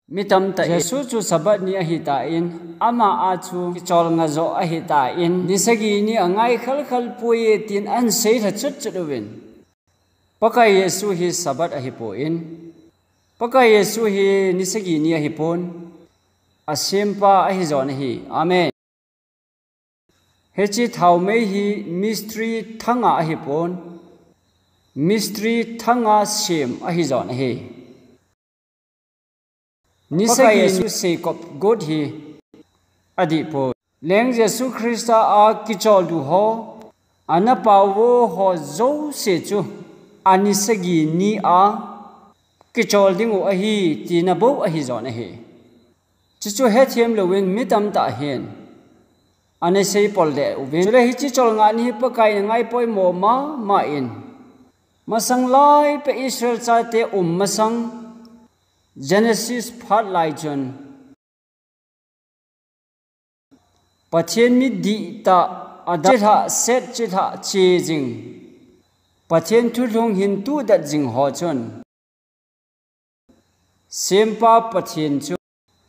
Mi tamtah in Jesu chu Sabbath ni ahitan, ama a chu kicholngah joh ahitan, ni sagi ni angai khalkhal poi e tin ahin seilha chutchut uvin. Pakai Jesu hi Sabbath ahipon, Pakai Jesu hi ni sagi ni ahipon, asempa ahijon ahi. Amen. Hiche thaomei hi mystery thanga ahipon, mystery thanga sem ahijon ahi. Ni sagi ni seikop got hi adih poi. Leng Jesu Christa a kicholduh ho, ana pao u ho jouse chu, ani sagi ni a kichol ding u ahi tina bou ahijon ahi. Chuchu hethem louvin mi tamtah hin ana seipol deh uvin. Chule hiche cholngah ni hi Pakai in angai poimo mama in, masang lai peh Israel chate um masang Genesis phat lai chun, Pathen mi dihtah, Adam chilhah, Seth chilhah che jing, Pathen thulhung hin tudet jing ho chun, Sempa Pathen chu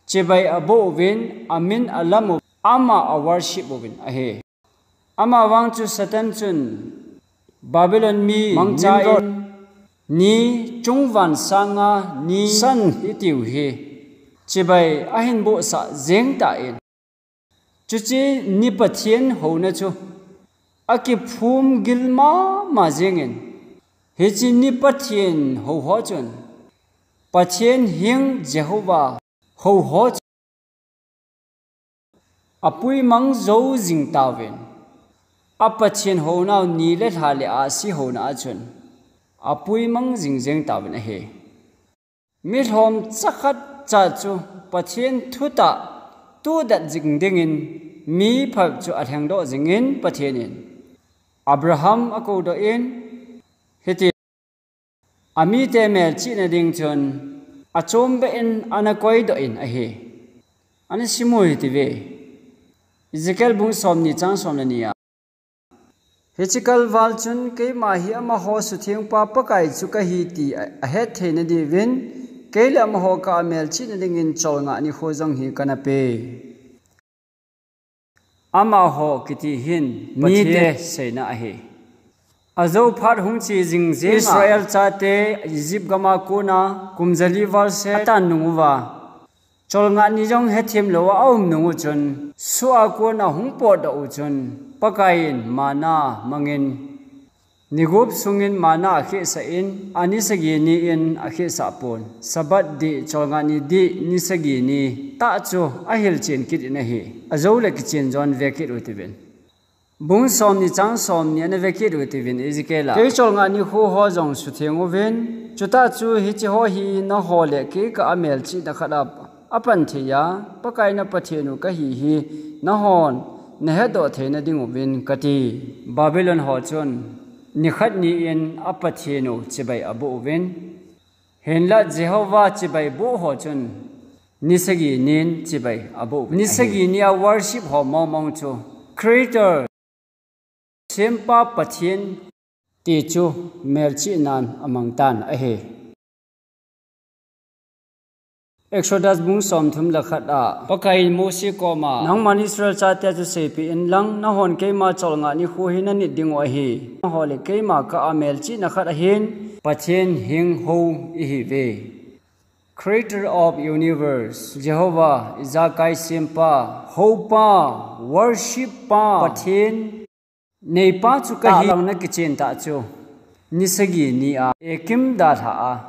chibai aboh uvin, amin alam u, ama aworship uvin ahi. Amavang chu Satan chun Babylon mi mangcha in ni chungvan sanga ni sun itiu hi chibai ahin bohsah jeng tan, chuche ni Pathen houna chu akiphum gil mama jengin, hiche ni Pathen hou ho chun Pathen hing Jehovah hou ho chu apuimang jou jing tauvin, a Pathen hounau ni le lha le ahsi houna a chun apuimang jing jeng tauvin ahi. Milhom chakhat cha chu Pathen thutah tudet jing dingin mi phabep chu alhengdoh jingin Pathen in Abraham akoudoh in, hitin amite melchihna ding chun achombeh in ana koidoh in ahi. Ana simu hite ve. Ezekiel bung somni chang somleni a, hiche kalval chun keima hi amaho suthengpa Pakai chu kahi ti a, ahet theina diuvin, kei le amaho kah a melchihna dingin cholngah nikho jong hi kana pe. Amaho kiti hin mite seina ahi. Ajou phat hung che jing jenga Israel chate Egypt gama kona kum jali val seh atan nung uva, cholngah ni jong hethem louva aum nung u chun, soh a kona hung potdoh u chun, Pakai in manna mangin, ni gup sungin manna akhehsah in, ani sagi ni in akhehsah pon. Sabbath dih, cholngah ni dih, ni sagi ni tah chu ahilchen kit in ahi. Ajou le kichen jon ve kit u tiuvin. Bung somni chang somni ana ve kit u tiuvin Ezekiel a. Kei cholngah nikho ho jong sutheng uvin, chutah chu hiche ho hi nangho le kei kah a melchihna khat a apan thei a, Pakai na Pathen u kahi hi nanghon nahetdoh theina ding uvin kati. Babylon ho chun nikhat ni in a Pathen u chibai aboh uvin, hinlah Jehovah chibai boh ho chun ni sagi nin chibai aboh uvin ahi. Ni sagi ni a worship ho mongmong chu Creator, Sempa Pathen ti chu melchihnan amang tan ahi. Exodus bung somthum le khat a Pakaiyin Mose koma, nangman Israel chatea chu seipeh inlang, nahon keima cholngah nikho hi nanit diu ahi. Nangho le keima kah a melchihna khat ahin, Pathen hing hou ihiuve. Creator of universe, Jehovah, ijakai sempa, houpa, worship pa, Pathen neipa chu kahi. Tahlang nakichen tah chu, ni sagi ni a, Ekim dalha a,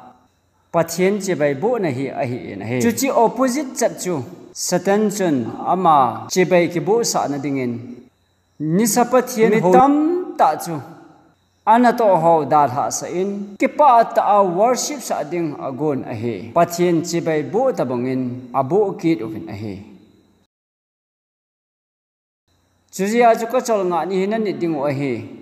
Pathen chibai bohna hi ahin ahi. Chuche opposite chat chu, Satan chun ama chibai kibohsahna dingin, nisa pathen mi tamtah chu, anatoh ho dalhah sah in, kipah tah a worship sah ding agon ahi. Pathen chibai boh tobangin aboh kit uvin ahi. Chujeh a chu kacholngah ni hi nanit diu ahi.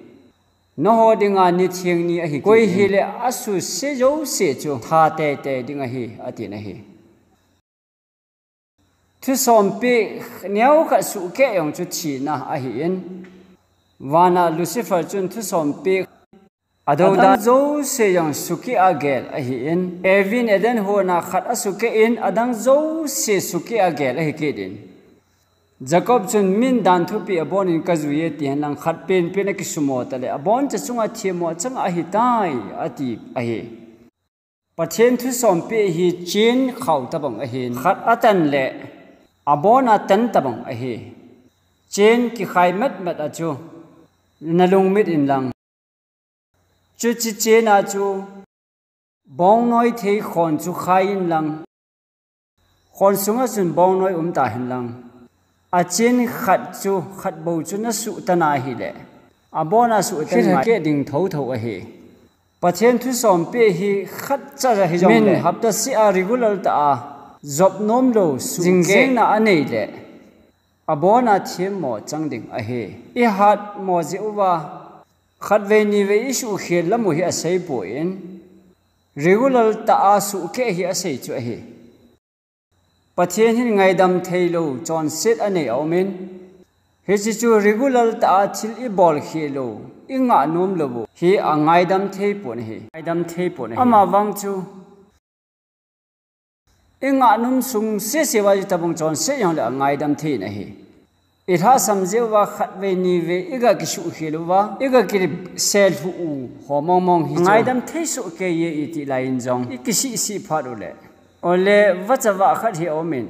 Nangho dinga ni theng ni ahi. Koi hile asuse jouse chu tha teitei ding ahi, atin ahi. Thusompeh neokhat suhkeh jong chu thina ahin. Vana Lucifer chun thusompeh adang jouse jong sukeh a gel ahin, Evin Eden hon a khat asukeh in, adang jouse sukeh a gel ahi kit in. Jacob chun min dan thupeh abonin kajui e tihen lang khat penpen akisumo tale, aboncha chunga themmo achang ahitai, ati ahi. Pathen thusompeh hi chain khao tobang ahin, khat atan le abona tan tobang ahi. Chain kikhai matmat a chu nalungmit inlang. Chuche chain a chu bongnoi thei khon chu khai inlang. Khon sunga chun bongnoi umta henlang. A chain khat chu, khat bou chu nasuh tan ahile, abona suh tan ngai keh ding thotho ahi. Pathen thusompeh hi khatcha ahi jongle, min hapta seh a regular tah a jop nomlou suh jingjengna anei le, abona themmo chang ding ahi. Ihatmo jeh uva, khatvei nivei isuhkhel lamu hi aseipon, regular tah a suhkeh hi asei chu ahi. Pathen hin ngaidam theilou chonset anei aumin, hiche chu regular tah a thil ibolkhel lou, ingah nomlou u hi angaidam theipon ahi, ngaidam theipon ahi. Amavang chu ingah nom sung sese uva chu tobang chonset jongle angaidam thei in ahi. Ilhahsam jeh uva khatvei nivei iga kisuhkhel uva, iga kiselhuh u ho mongmong hi chu ngaidam thei sohkei e iti laiyin jong ikisihsih phat ule, ole vachavah khat hi aumin,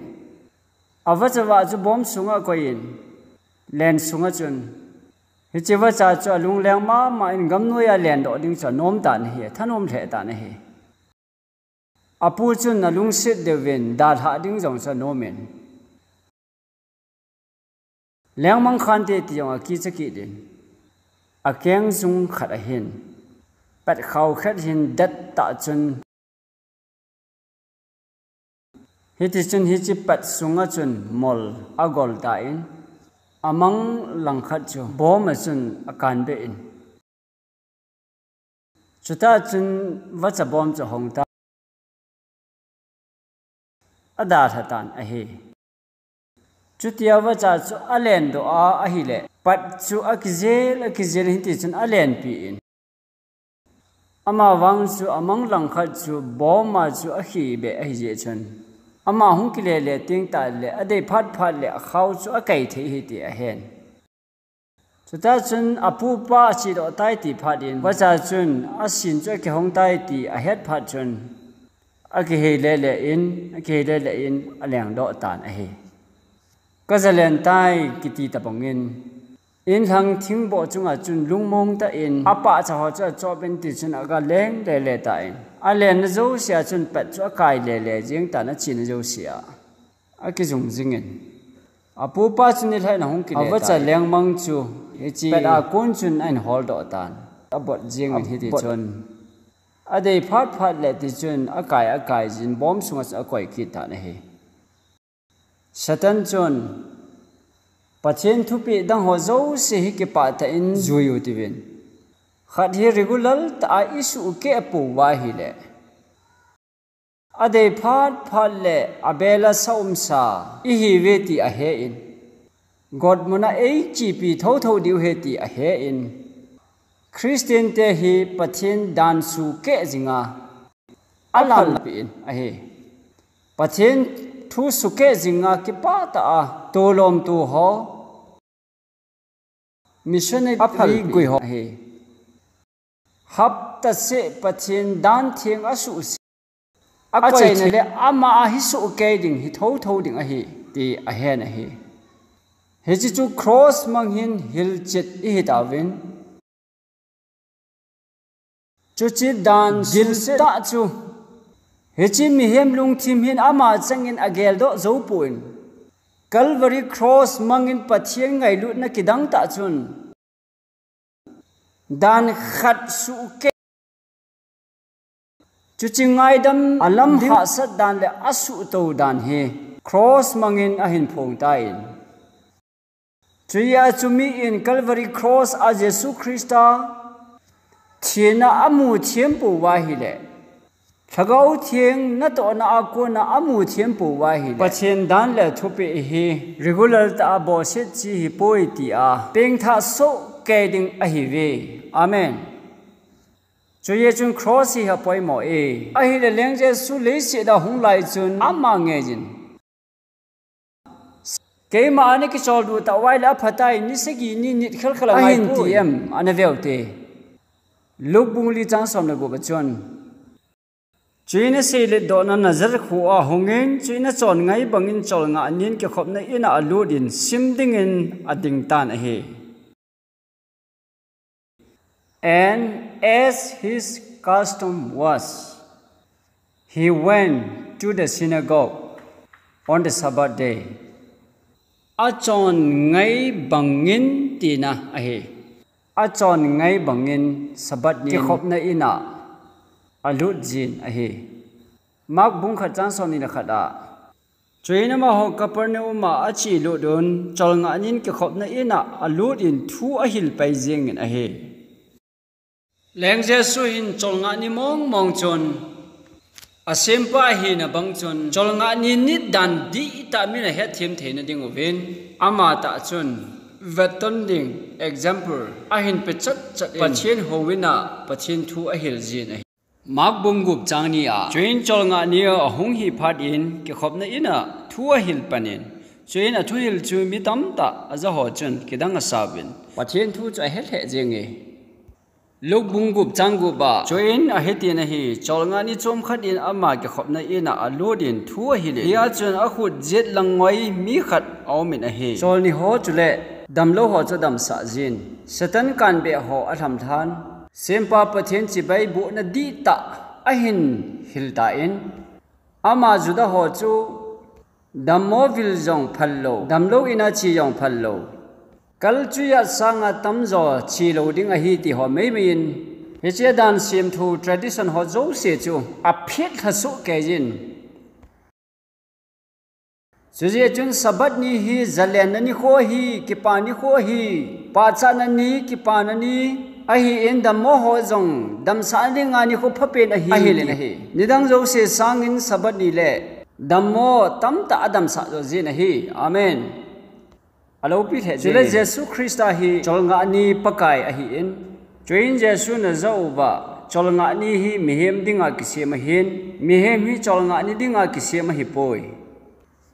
avachavah chu bom sunga koiyin, len sunga chun, hiche vacha chu alungleng mama in gamnoiya lendoh ding chu anom tan ahi, athanom lheh tan ahi. Apu chun alungset deuvin dalhah ding jong chu anomin, lengmang khante ti jong akicha kit in, akeng jung khat ahin, pat khao khat hin dettah chun, hitichun hiche pat sunga chun mol agol tan, amang langkhat chu bom a chun akanbeh in, chutah chun vacha bom chu ahong tan, adalha tan ahi. Chutia vacha chu alendoh a ahile, pat chu akijel akijel hitichun alenpi in, amavang chu amang langkhat chu bom a chu akhibeh ahijeh chun, ama hung kilele tengtahle adei phatphat le akhao chu akai thei ahi ti ahen. Chutah chun apupa achedoh tai ti phat in, vacha chun asin chu akihong tai ti ahet phat chun, akiheilele in, akiheilele in alengdoh tan ahi. Kajalen tai kiti tobangin, inlhang thingboh chunga chun lungmong tah in apahcha ho chu achop in, tichun aga lenglele tan, alenna jousea chun pat chu akai lele jeng tan, achena jousea akijung jingin, apupa chu nilhah in ahung kile tan, avacha lengmang chu hiche pat a kon chun ahin holdoh tan, abot jingin hitichun, adei phatphat le tichun akai akai jin bom sunga chu akoi kit tan ahi. Satan chun, Pathen thupeh dang ho jouse hi kipah tah in jui u tivin, khat hi regular tah a isuhkeh pouva ahile, adei phatphat le abela sa umsa ihiuve ti ahen, gotmuna eichepi thotho diu ahi ti ahen, Christian te hi Pathen dan suhkeh jinga alampi in ahi. Pathen thu sukeh jinga kipah tah a tolomtu ho, missionary a phalgui ho ahi. Hapta seh Pathen dan theng asuhsih, akoina le ama a hi sukeh ding, hi thotho ding ahi ti ahen ahi. Hiche chu cross mang hin hilchet ihi tauvin. Chuche dan giltah chu hiche mihem lungthim hin ama changin ageldoh jou pon, Calvary cross mangin Pathen ngailutna kidang tah chun dan khat sukeh, chuche ngaidam a lam hahsat dan le asuhto dan hi cross mangin ahin phong tan. Chuti a chu mi in Calvary cross a Jesu Christa thina amu thempou va ahile, Lhagao Theng natohna a kona amu thempou va ahile, Pathen dan le thupeh hi regular tah a bolset chi hipoi tia pengthah soh kei ding ahiuve. Amen. Chuti chun cross hi apoimo e. Ahile Leng Jesu leiset a hung lai chun ama ngeiyin, keima ana kicholdo tah uva ahile aphatai, ni sagi ni nit khelkhel a ngai poi, ahin ti em? Ana veu te. Luke bung li chang som le gup a chun, chuin aseilet dohna Nazareth khoa ahungin, chuin achon ngai bangin cholngah nin kikhopna in a alutin sim dingin ading tan ahi. And as his custom was, he went to the synagogue on the Sabbath day. Achon ngai bangin tina ahi. Achon ngai bangin Sabbath ni kikhopna in a alut jin ahi. Mark bung khat chang som ni le khat a, chuin amaho Capernaum a achelut un, cholngah nin kikhopna in a alutin thu ahil pai jingin ahi. Leng Jesu hin cholngah ni mong mong chun, asempa ahina bang chun, cholngah ni nit dan dihtah min ahetthem theina ding uvin, ama tah chun vetton ding example ahin pe chatchat in, Pathen houin a Pathen thu ahil jin ahi. Mark bung gup chang ni a, chuin cholngah ni ahung hi phat in kikhopna in a thu ahil pan in, chuin athuhil chu mi tamtah ajaho chun kidang asauvin, Pathen thu chu ahet lheh jenge. Luke bung gup chang gup a, chuin ahitin ahi, cholngah ni chomkhat in ama kikhopna in a alutin thu ahil in, hia chun akhut jet langngoi mi khat aumin ahi. Cholni ho chule damlou ho chu adamsah jin, Satan kanbeh ho alhamlhan, Sempa Pathen chibai bohna dihtah ahin hil tan, ama Juda ho chu dammo vil jong phal lou, damlou in a che jong phal lou, kal chuiat sanga tamjo che lou ding ahi ti ho meimei in, hiche dan semthu tradition ho jouse chu aphet lhasoh kei jin. Chujeh chun Sabbath ni hi jalenna nikho ahi, kipa nikho ahi, pachatna ni, kipana ni ahin, dammo ho jong damsah dinga nikho phapen ahi, ahil in ahi. Nidang jouse sangin Sabbath ni le dammo tamtah adamsah jo jin ahi. Amen. Alopi lheh jeng. Chule Jesu Christa hi cholngah ni Pakai ahin, chuin Jesun ajah uva, cholngah ni hi mihem dinga kisem ahin, mihem hi cholngah ni dinga kisem ahipoi.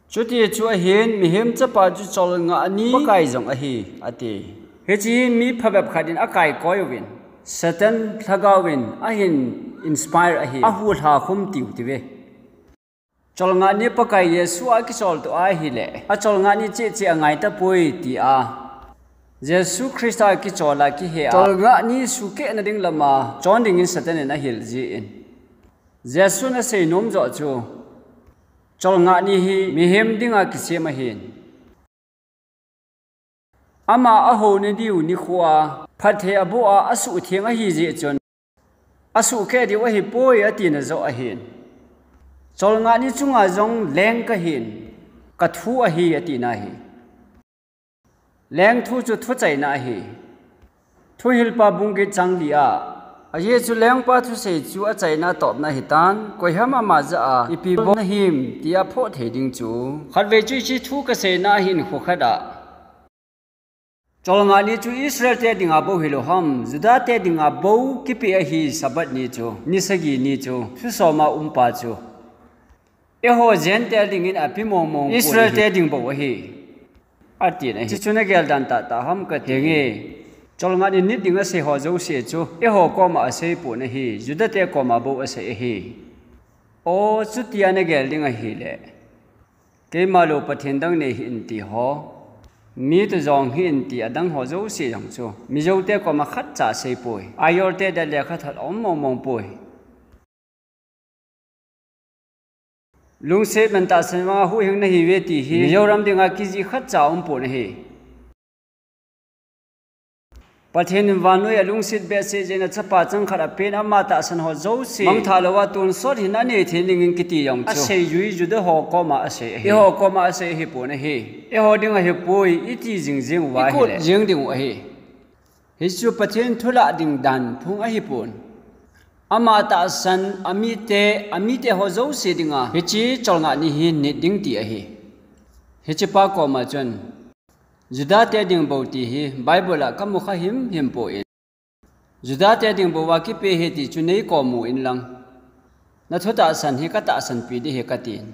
Chuti chu ahin, mihem chapa chu cholngah ni Pakai jong ahi, ati. Hiche hi mi phabep khat in akai koi uvin, Satan lhagao in ahin inspire ahi, ahuhlha khum tiu tive. Cholngah ni Pakai Jesu a kichol toh ahile, acholngah ni cheh cheh angai tapoi tia Jesu Christa kichol a kihe a, cholngah ni sukehna ding lama chon dingin Satan in ahil jin, Jesun asei nom joh chu, cholngah ni hi mihem dinga kisem ahin, ama ahouna diu nikhoa phatthei aboh a asuhtheng ahi jeh chun, asuhkeh diu ahipoi atina joh ahin, cholngah ni chunga jong leng kahin, kathu ahi atina ahi. Leng thu chu thuchaina ahi. Thuhilpa bung get chang li a, ajeh chu lengpa thusei chu achaina topna ahitan, koiham ama jah a ipi bol nahim tia phoh thei ding chu. Khatvei chu hiche thu kaseina ahin, kho khat a cholngah ni chu Israel te dinga bou hilou ham, Juda te dinga bou kipeh ahi Sabbath ni chu, ni sagi ni chu, thusoma umpa chu. Eiho Gentile dingin api mong mong pon ahi. Israel te ding bou ahi, atin ahi. Hichu nagel dan tahtah ham kati nge. Cholngah ni nit ding asei ho jouse chu eiho koma asei pon ahi, Juda te koma bou asei ahi. O, chutia nagel ding ahile, keima lou Pathen dang nei hih in ti ho, mi toh jong hih in ti adang ho jouse jong chu Mizo te koma khatcha asei poi. Ayod te dia lekhathot aum mong mong poi. Lungset man tahsan vanga huhhing nahiuve ti hi Mizoram dinga kijih khatcha aum pon ahi. Pathen in vannoiya lungset behseh jeh in achapa changkhat apen, ama tahsan ho jouse mangthah louva tonsot hin anei thei dingin kiti jong chu aseijui Juda ho koma asei ahi. Eiho koma asei ahipon ahi. Eiho ding ahipoi iti jing jeng uva ahile, ikot jeng dingu ahi. Hichu Pathen thulah ding dan phung ahipon, ama tahsan amite, amite ho jouse dinga hiche Cholngah ni hi nit ding ti ahi. Hichepa koma chun, Juda te ding bou ti hi Bible a kamu kha himhim poi. Juda te ding bouva kipe ahi ti chu neikomu inlang, nathu tahsan hi katahsanpi ding ahi katin,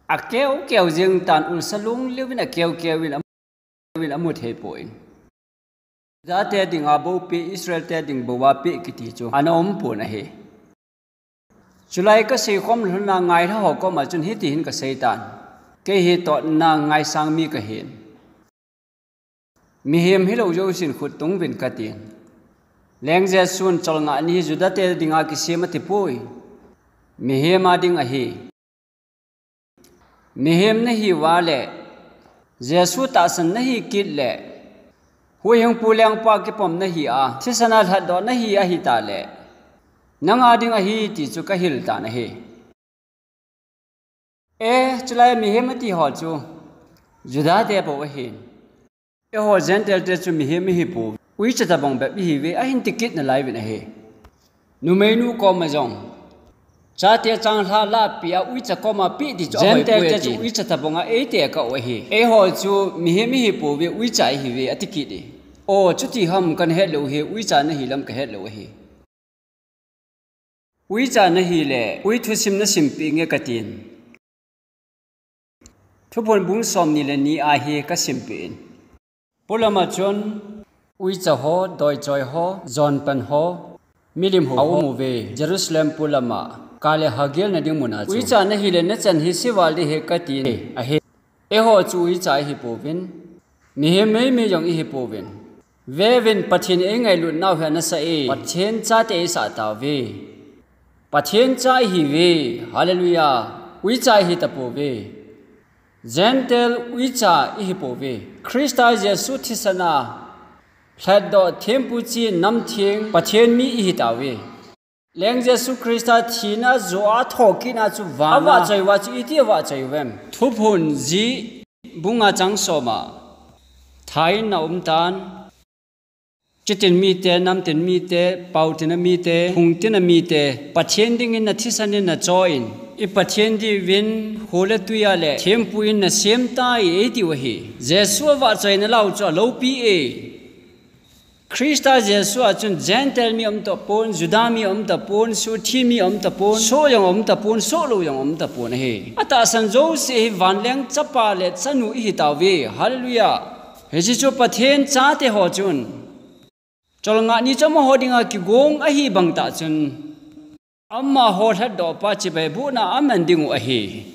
akeu keu jeng tan, ulsa lung leuvin akeu keuvin, amu thei poi. Juda te dinga bou peh, Israel te ding bouva peh kiti chu ana um pon ahi. Chulai kaseikhom lhonna ngailha ho koma chun hitihin kaseitan, kei hi totna ngaisang mi kahin, mihem hilou jousen khut tunguvin katin, Leng Jesun Cholngah ni hi Juda te dinga kisem atipoi, mihem a ding ahi. Mihem nahiuva le, Jesu tahsan nahi kit le, Huhhingpu lengpa kipom nahia, thisana lhatdoh nahi ahita le, nanga ding ahi ti chu kahil tan ahi. E, chulai mihem ati ho chu Juda te bou ahin. Eiho Gentile te chu mihem ihipouve, uicha tobang bep ihiuve, ahin tikit nalaiuvin ahi. Numeinu koma jong, chate changlhah lahpeh a uicha koma peh ti chu Gentile te chu uicha tobanga eite akah u ahi. Eiho chu mihem ihipouve, uicha ihiuve, atikit e. O, chuti ham, kana hetlou ahi, uicha nahi lam kahetlou ahi. Uicha nahile, ui thusim nasimpeh inge katin, Thuphon bung somni le ni a hi kasimpeh in. Polama chun uicha ho, doichoi ho, jonpan ho, milim ho aumuve, Jerusalem polama, kale hagelna ding muna chu. Uicha nahile nachan hi seval ding ahi katin ahi. Eiho chu uicha ihipouvin, mihem meimei jong ihipouvin. Veuvin, Pathen eingailutnau hi anasah e, Pathen chate isah tauve. Pathen cha ihiuve, hallelujah, uicha ihitapouve. Gentile uicha ihipouve. Christa Jesu thisana lhatdoh, thempu chen, namtheng, Pathen mi ihitauve. Leng Jesu Christa thina joh a thokitna chu vana avahchoi uva chu iti avahchoi uvem? Thuphon ji bung nga chang soma thain naumtan, chitin mite, namtin mite, paotina mite, phungtina mite, Pathen dingin nathisan in nachoh in, i Pathen diuvin khole tuia le thempu in nasemtai eitiu ahi. Jesu avahchoina lau chu aloupi e. Christa Jesu a chun Gentile mi aumtapon, Juda mi aumtapon, sothi mi aumtapon, soh jong aumtapon, sohlou jong aumtapon ahi. Atahsan jouse hi vanleng chapa le chanu ihitauve. Hallelujah. Hiche chu Pathen chate ho chun Cholngah ni chu amaho dinga kigong ahibang tah chun, amaho lhatdohpa chibai bohna aman dingu ahi.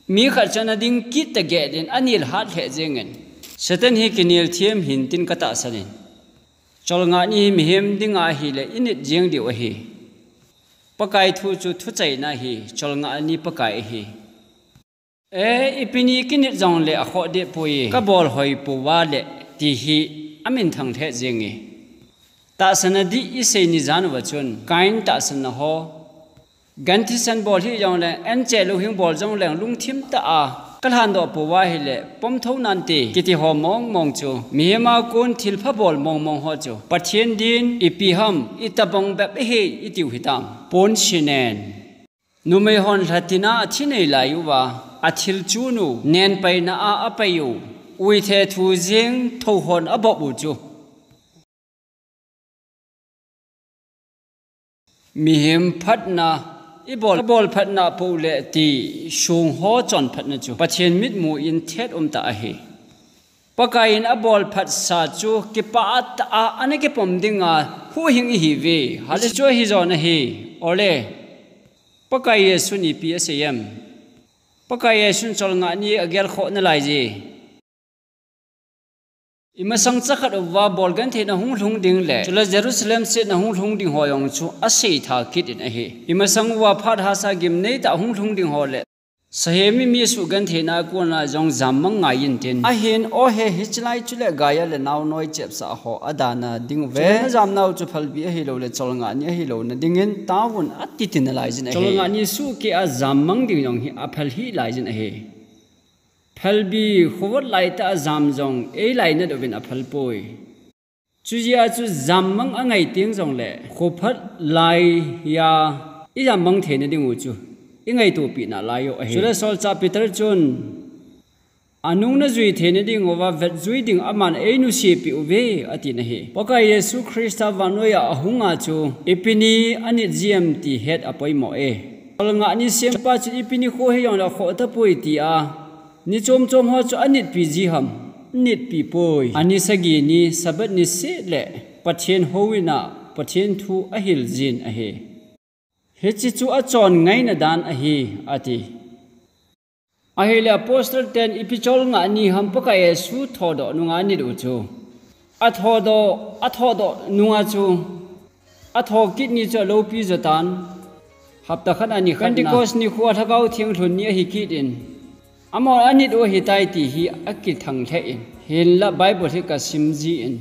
Mi khat chun ading kit tah geh din anel hat lheh jengin, Satan hi kinel them hintin katahsan in. Cholngah ni hi mihem dinga ahile init jeng diu ahi. Pakai thu chu thuchaina ahi, Cholngah ni Pakai ahi. E, ipi ni kinit jongle akhoh dehpoi, kabol hoipouva le ti hi aminthang lheh jenge. Tahsan adih isei ni jan uva chun Cain tahsanna ho, gan thisan bol hih jongleng, ancheh louhing bol jongleng, lungthim tah a kalhandoh pouva ahile pomthou nante kiti ho mong mong chu, mihem a kon thilpha bol mong mong ho chu Pathen din ipi ham, itobang bep ahi itiu hitam? Pon sinen. Numei hon lhatina athi nei lai uva, athil chun u, nenpaina a apai u, uithe thu jeng thou hon abop u chu, mihem phatna Ibol, bolphatna po le ti sung ho chonphatna chu Pathen mitmu in thet um ta ahi. Pakai in abolphatsa chu kipah tah a ana kipom dinga huhhing ihiuve. Hichu ahi jong ahi. Ole, Pakai Jesun ipi asei em? Pakai Jesun Cholngah ni agel khoh nalai je. Imasang chakhat uva bol gentheina hunglhung ding le, chule Jerusalem setna hunglhung ding ho jong chu asei tha kit in ahi. Imasang uva phat hahsa gimnei tah hunglhung ding ho le, sahem mi asuh gentheina a kona jong jammang ngai intin. Ahin, ohe, hichelai chule Gaia le naonoi chepsah ho adana ding uve. Chule najamnau chu phalbi ahilou le Cholngah ni ahilouna dingin taovun ati ti nalai jin ahi. Cholngah ni suhkeh a jammang ding jong hi aphal hih lai jin ahi. Phalbi khovot laitah a jam jong eilainat uvin aphal poi. Chujeh a chu jammang angai teng jongle, khophat laiya ijammang theina diu chu ingaitopeh nalai u ahi. Chule Solchah Peter chun, anung najui theina diuva vetjui ding aman einuisatpeh uve, atin ahi. Pakai Jesu Christa vannoiya ahunga chu ipi ni anit jiem ti het apoimo e. Cholngah ni sempa chun ipi nikho hijongle akhoh tapoi tia ni chomchom ho chu anitpi ji ham? Anitpi poi. Ani sagi ni Sabbath ni seh le Pathen houin a Pathen thu ahil jin ahi. Hiche chu achon ngaina dan ahi, ati. Ahile apostle ten ipi Cholngah ni ham Pakai Jesu thodoh nunga anit u chu? Athodoh, athodoh nunga chu athokit ni chu aloupi jotan. Hapta khat a ni khat na. Pentecost nikho a Lhagao Theng lhun ni ahi kit in, amaho anit u ahitai ti hi akithang lheh in. Hinla Bible hi kasim jin,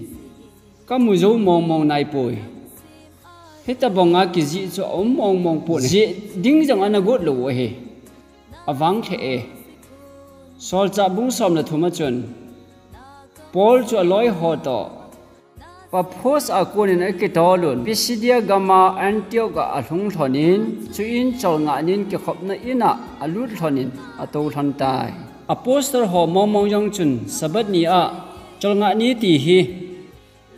kamu jou mongmong naipoi. Hitobanga kijih chu aum mongmong pon. Jih ding jong ana got lou u ahi. Avang lheh e. Solchah bung som le thum a chun, Paul chu aloi ho toh Paphos a konin akitol un, Pisidia gama Antioch a alhung lhonin, chuin Cholngah nin kikhopna in a alut lhonin atou lhon tai. Apostle ho mongmong jong chun Sabbath ni a Cholngah ni ti hi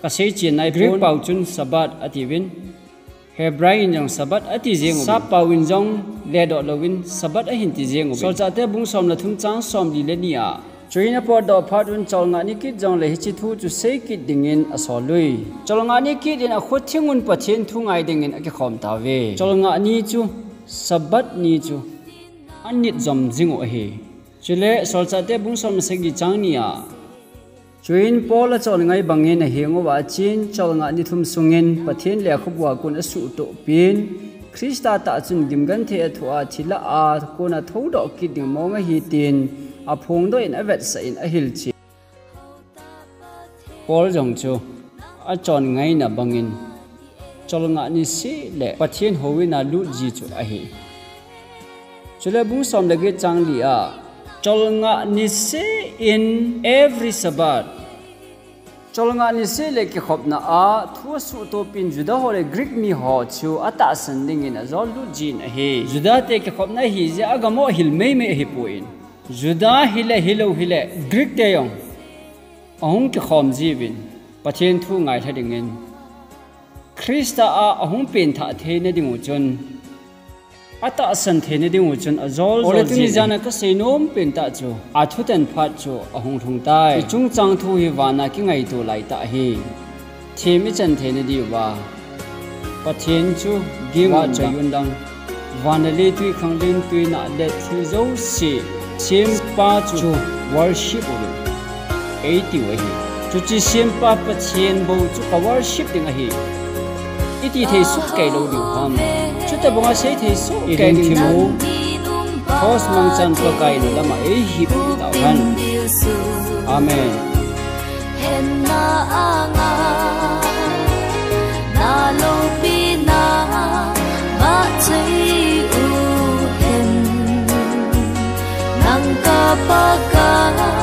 kasei chen naipon. Greek pao chun Sabbath atiuvin, Hebrai in jong Sabbath ati jeng uvin. Sap pao in jong ledoh louvin Sabbath ahin ti jeng uvin. Solchahte bung som le thum chang somli le ni a. Chuin apotdoh phat un Cholngah ni kit jongle hiche thu chu sei kit dingin asol ui. Cholngah ni kit in akhut thing un Pathen thu ngai dingin akikhom tauve. Cholngah ni chu, Sabbath ni chu anit jom jing u ahi. Chule Solchahte bung som le sagi chang ni a. Chuin Paul achon ngai bangin aheng uva achen, Cholngah ni thum sungin Pathen lekhabu a kon asuhtoh pin, Christa tah chun gimgenthei athoh a, thilha a kona thoudoh kit ding mong ahi tin aphongdoh in avetsah in ahilchen. Paul jong chu achon ngaina bangin Cholngah ni seh le Pathen houin a lut ji chu ahi. Chule bung som le get chang li a, Cholngah ni seh in every Sabbath. Cholngah ni seh le kikhopna a thu asuhtoh pin Juda ho le Greek mi ho chu atahsan dingin ajol lut jin ahi. Judate kikhopna ahi jeh a gam u ahil meimei ahipon, Juda hile hilou hile Greek te jong ahung kikhom jiuvin, Pathen thu ngailha dingin, Christa a ahung penthah theina diu chun, atahsan theina diu chun ajol jol jin ahi. Ole tuni jan a kasei nom pen tah chu, athutan phat chu ahung lhung tai. Hiche chungchang thu hi vana kingaito laitah ahi. Them ichan theina diuva Pathen chu gingvah choi un lang, van le lei, twikhanglen, tuinah le thil jouse sempa chu worship uvin eitiu ahi. Chuche sempa Pathen bou chu ka worship ding ahi, iti thei soh kei lou diu ham? Chutobanga sei thei soh kei ding chu, Cross mangchan Pakai in alam a eihip tauhen. Amen. Hemna anga na loupina vahchoi u hen, nang ka Pakai.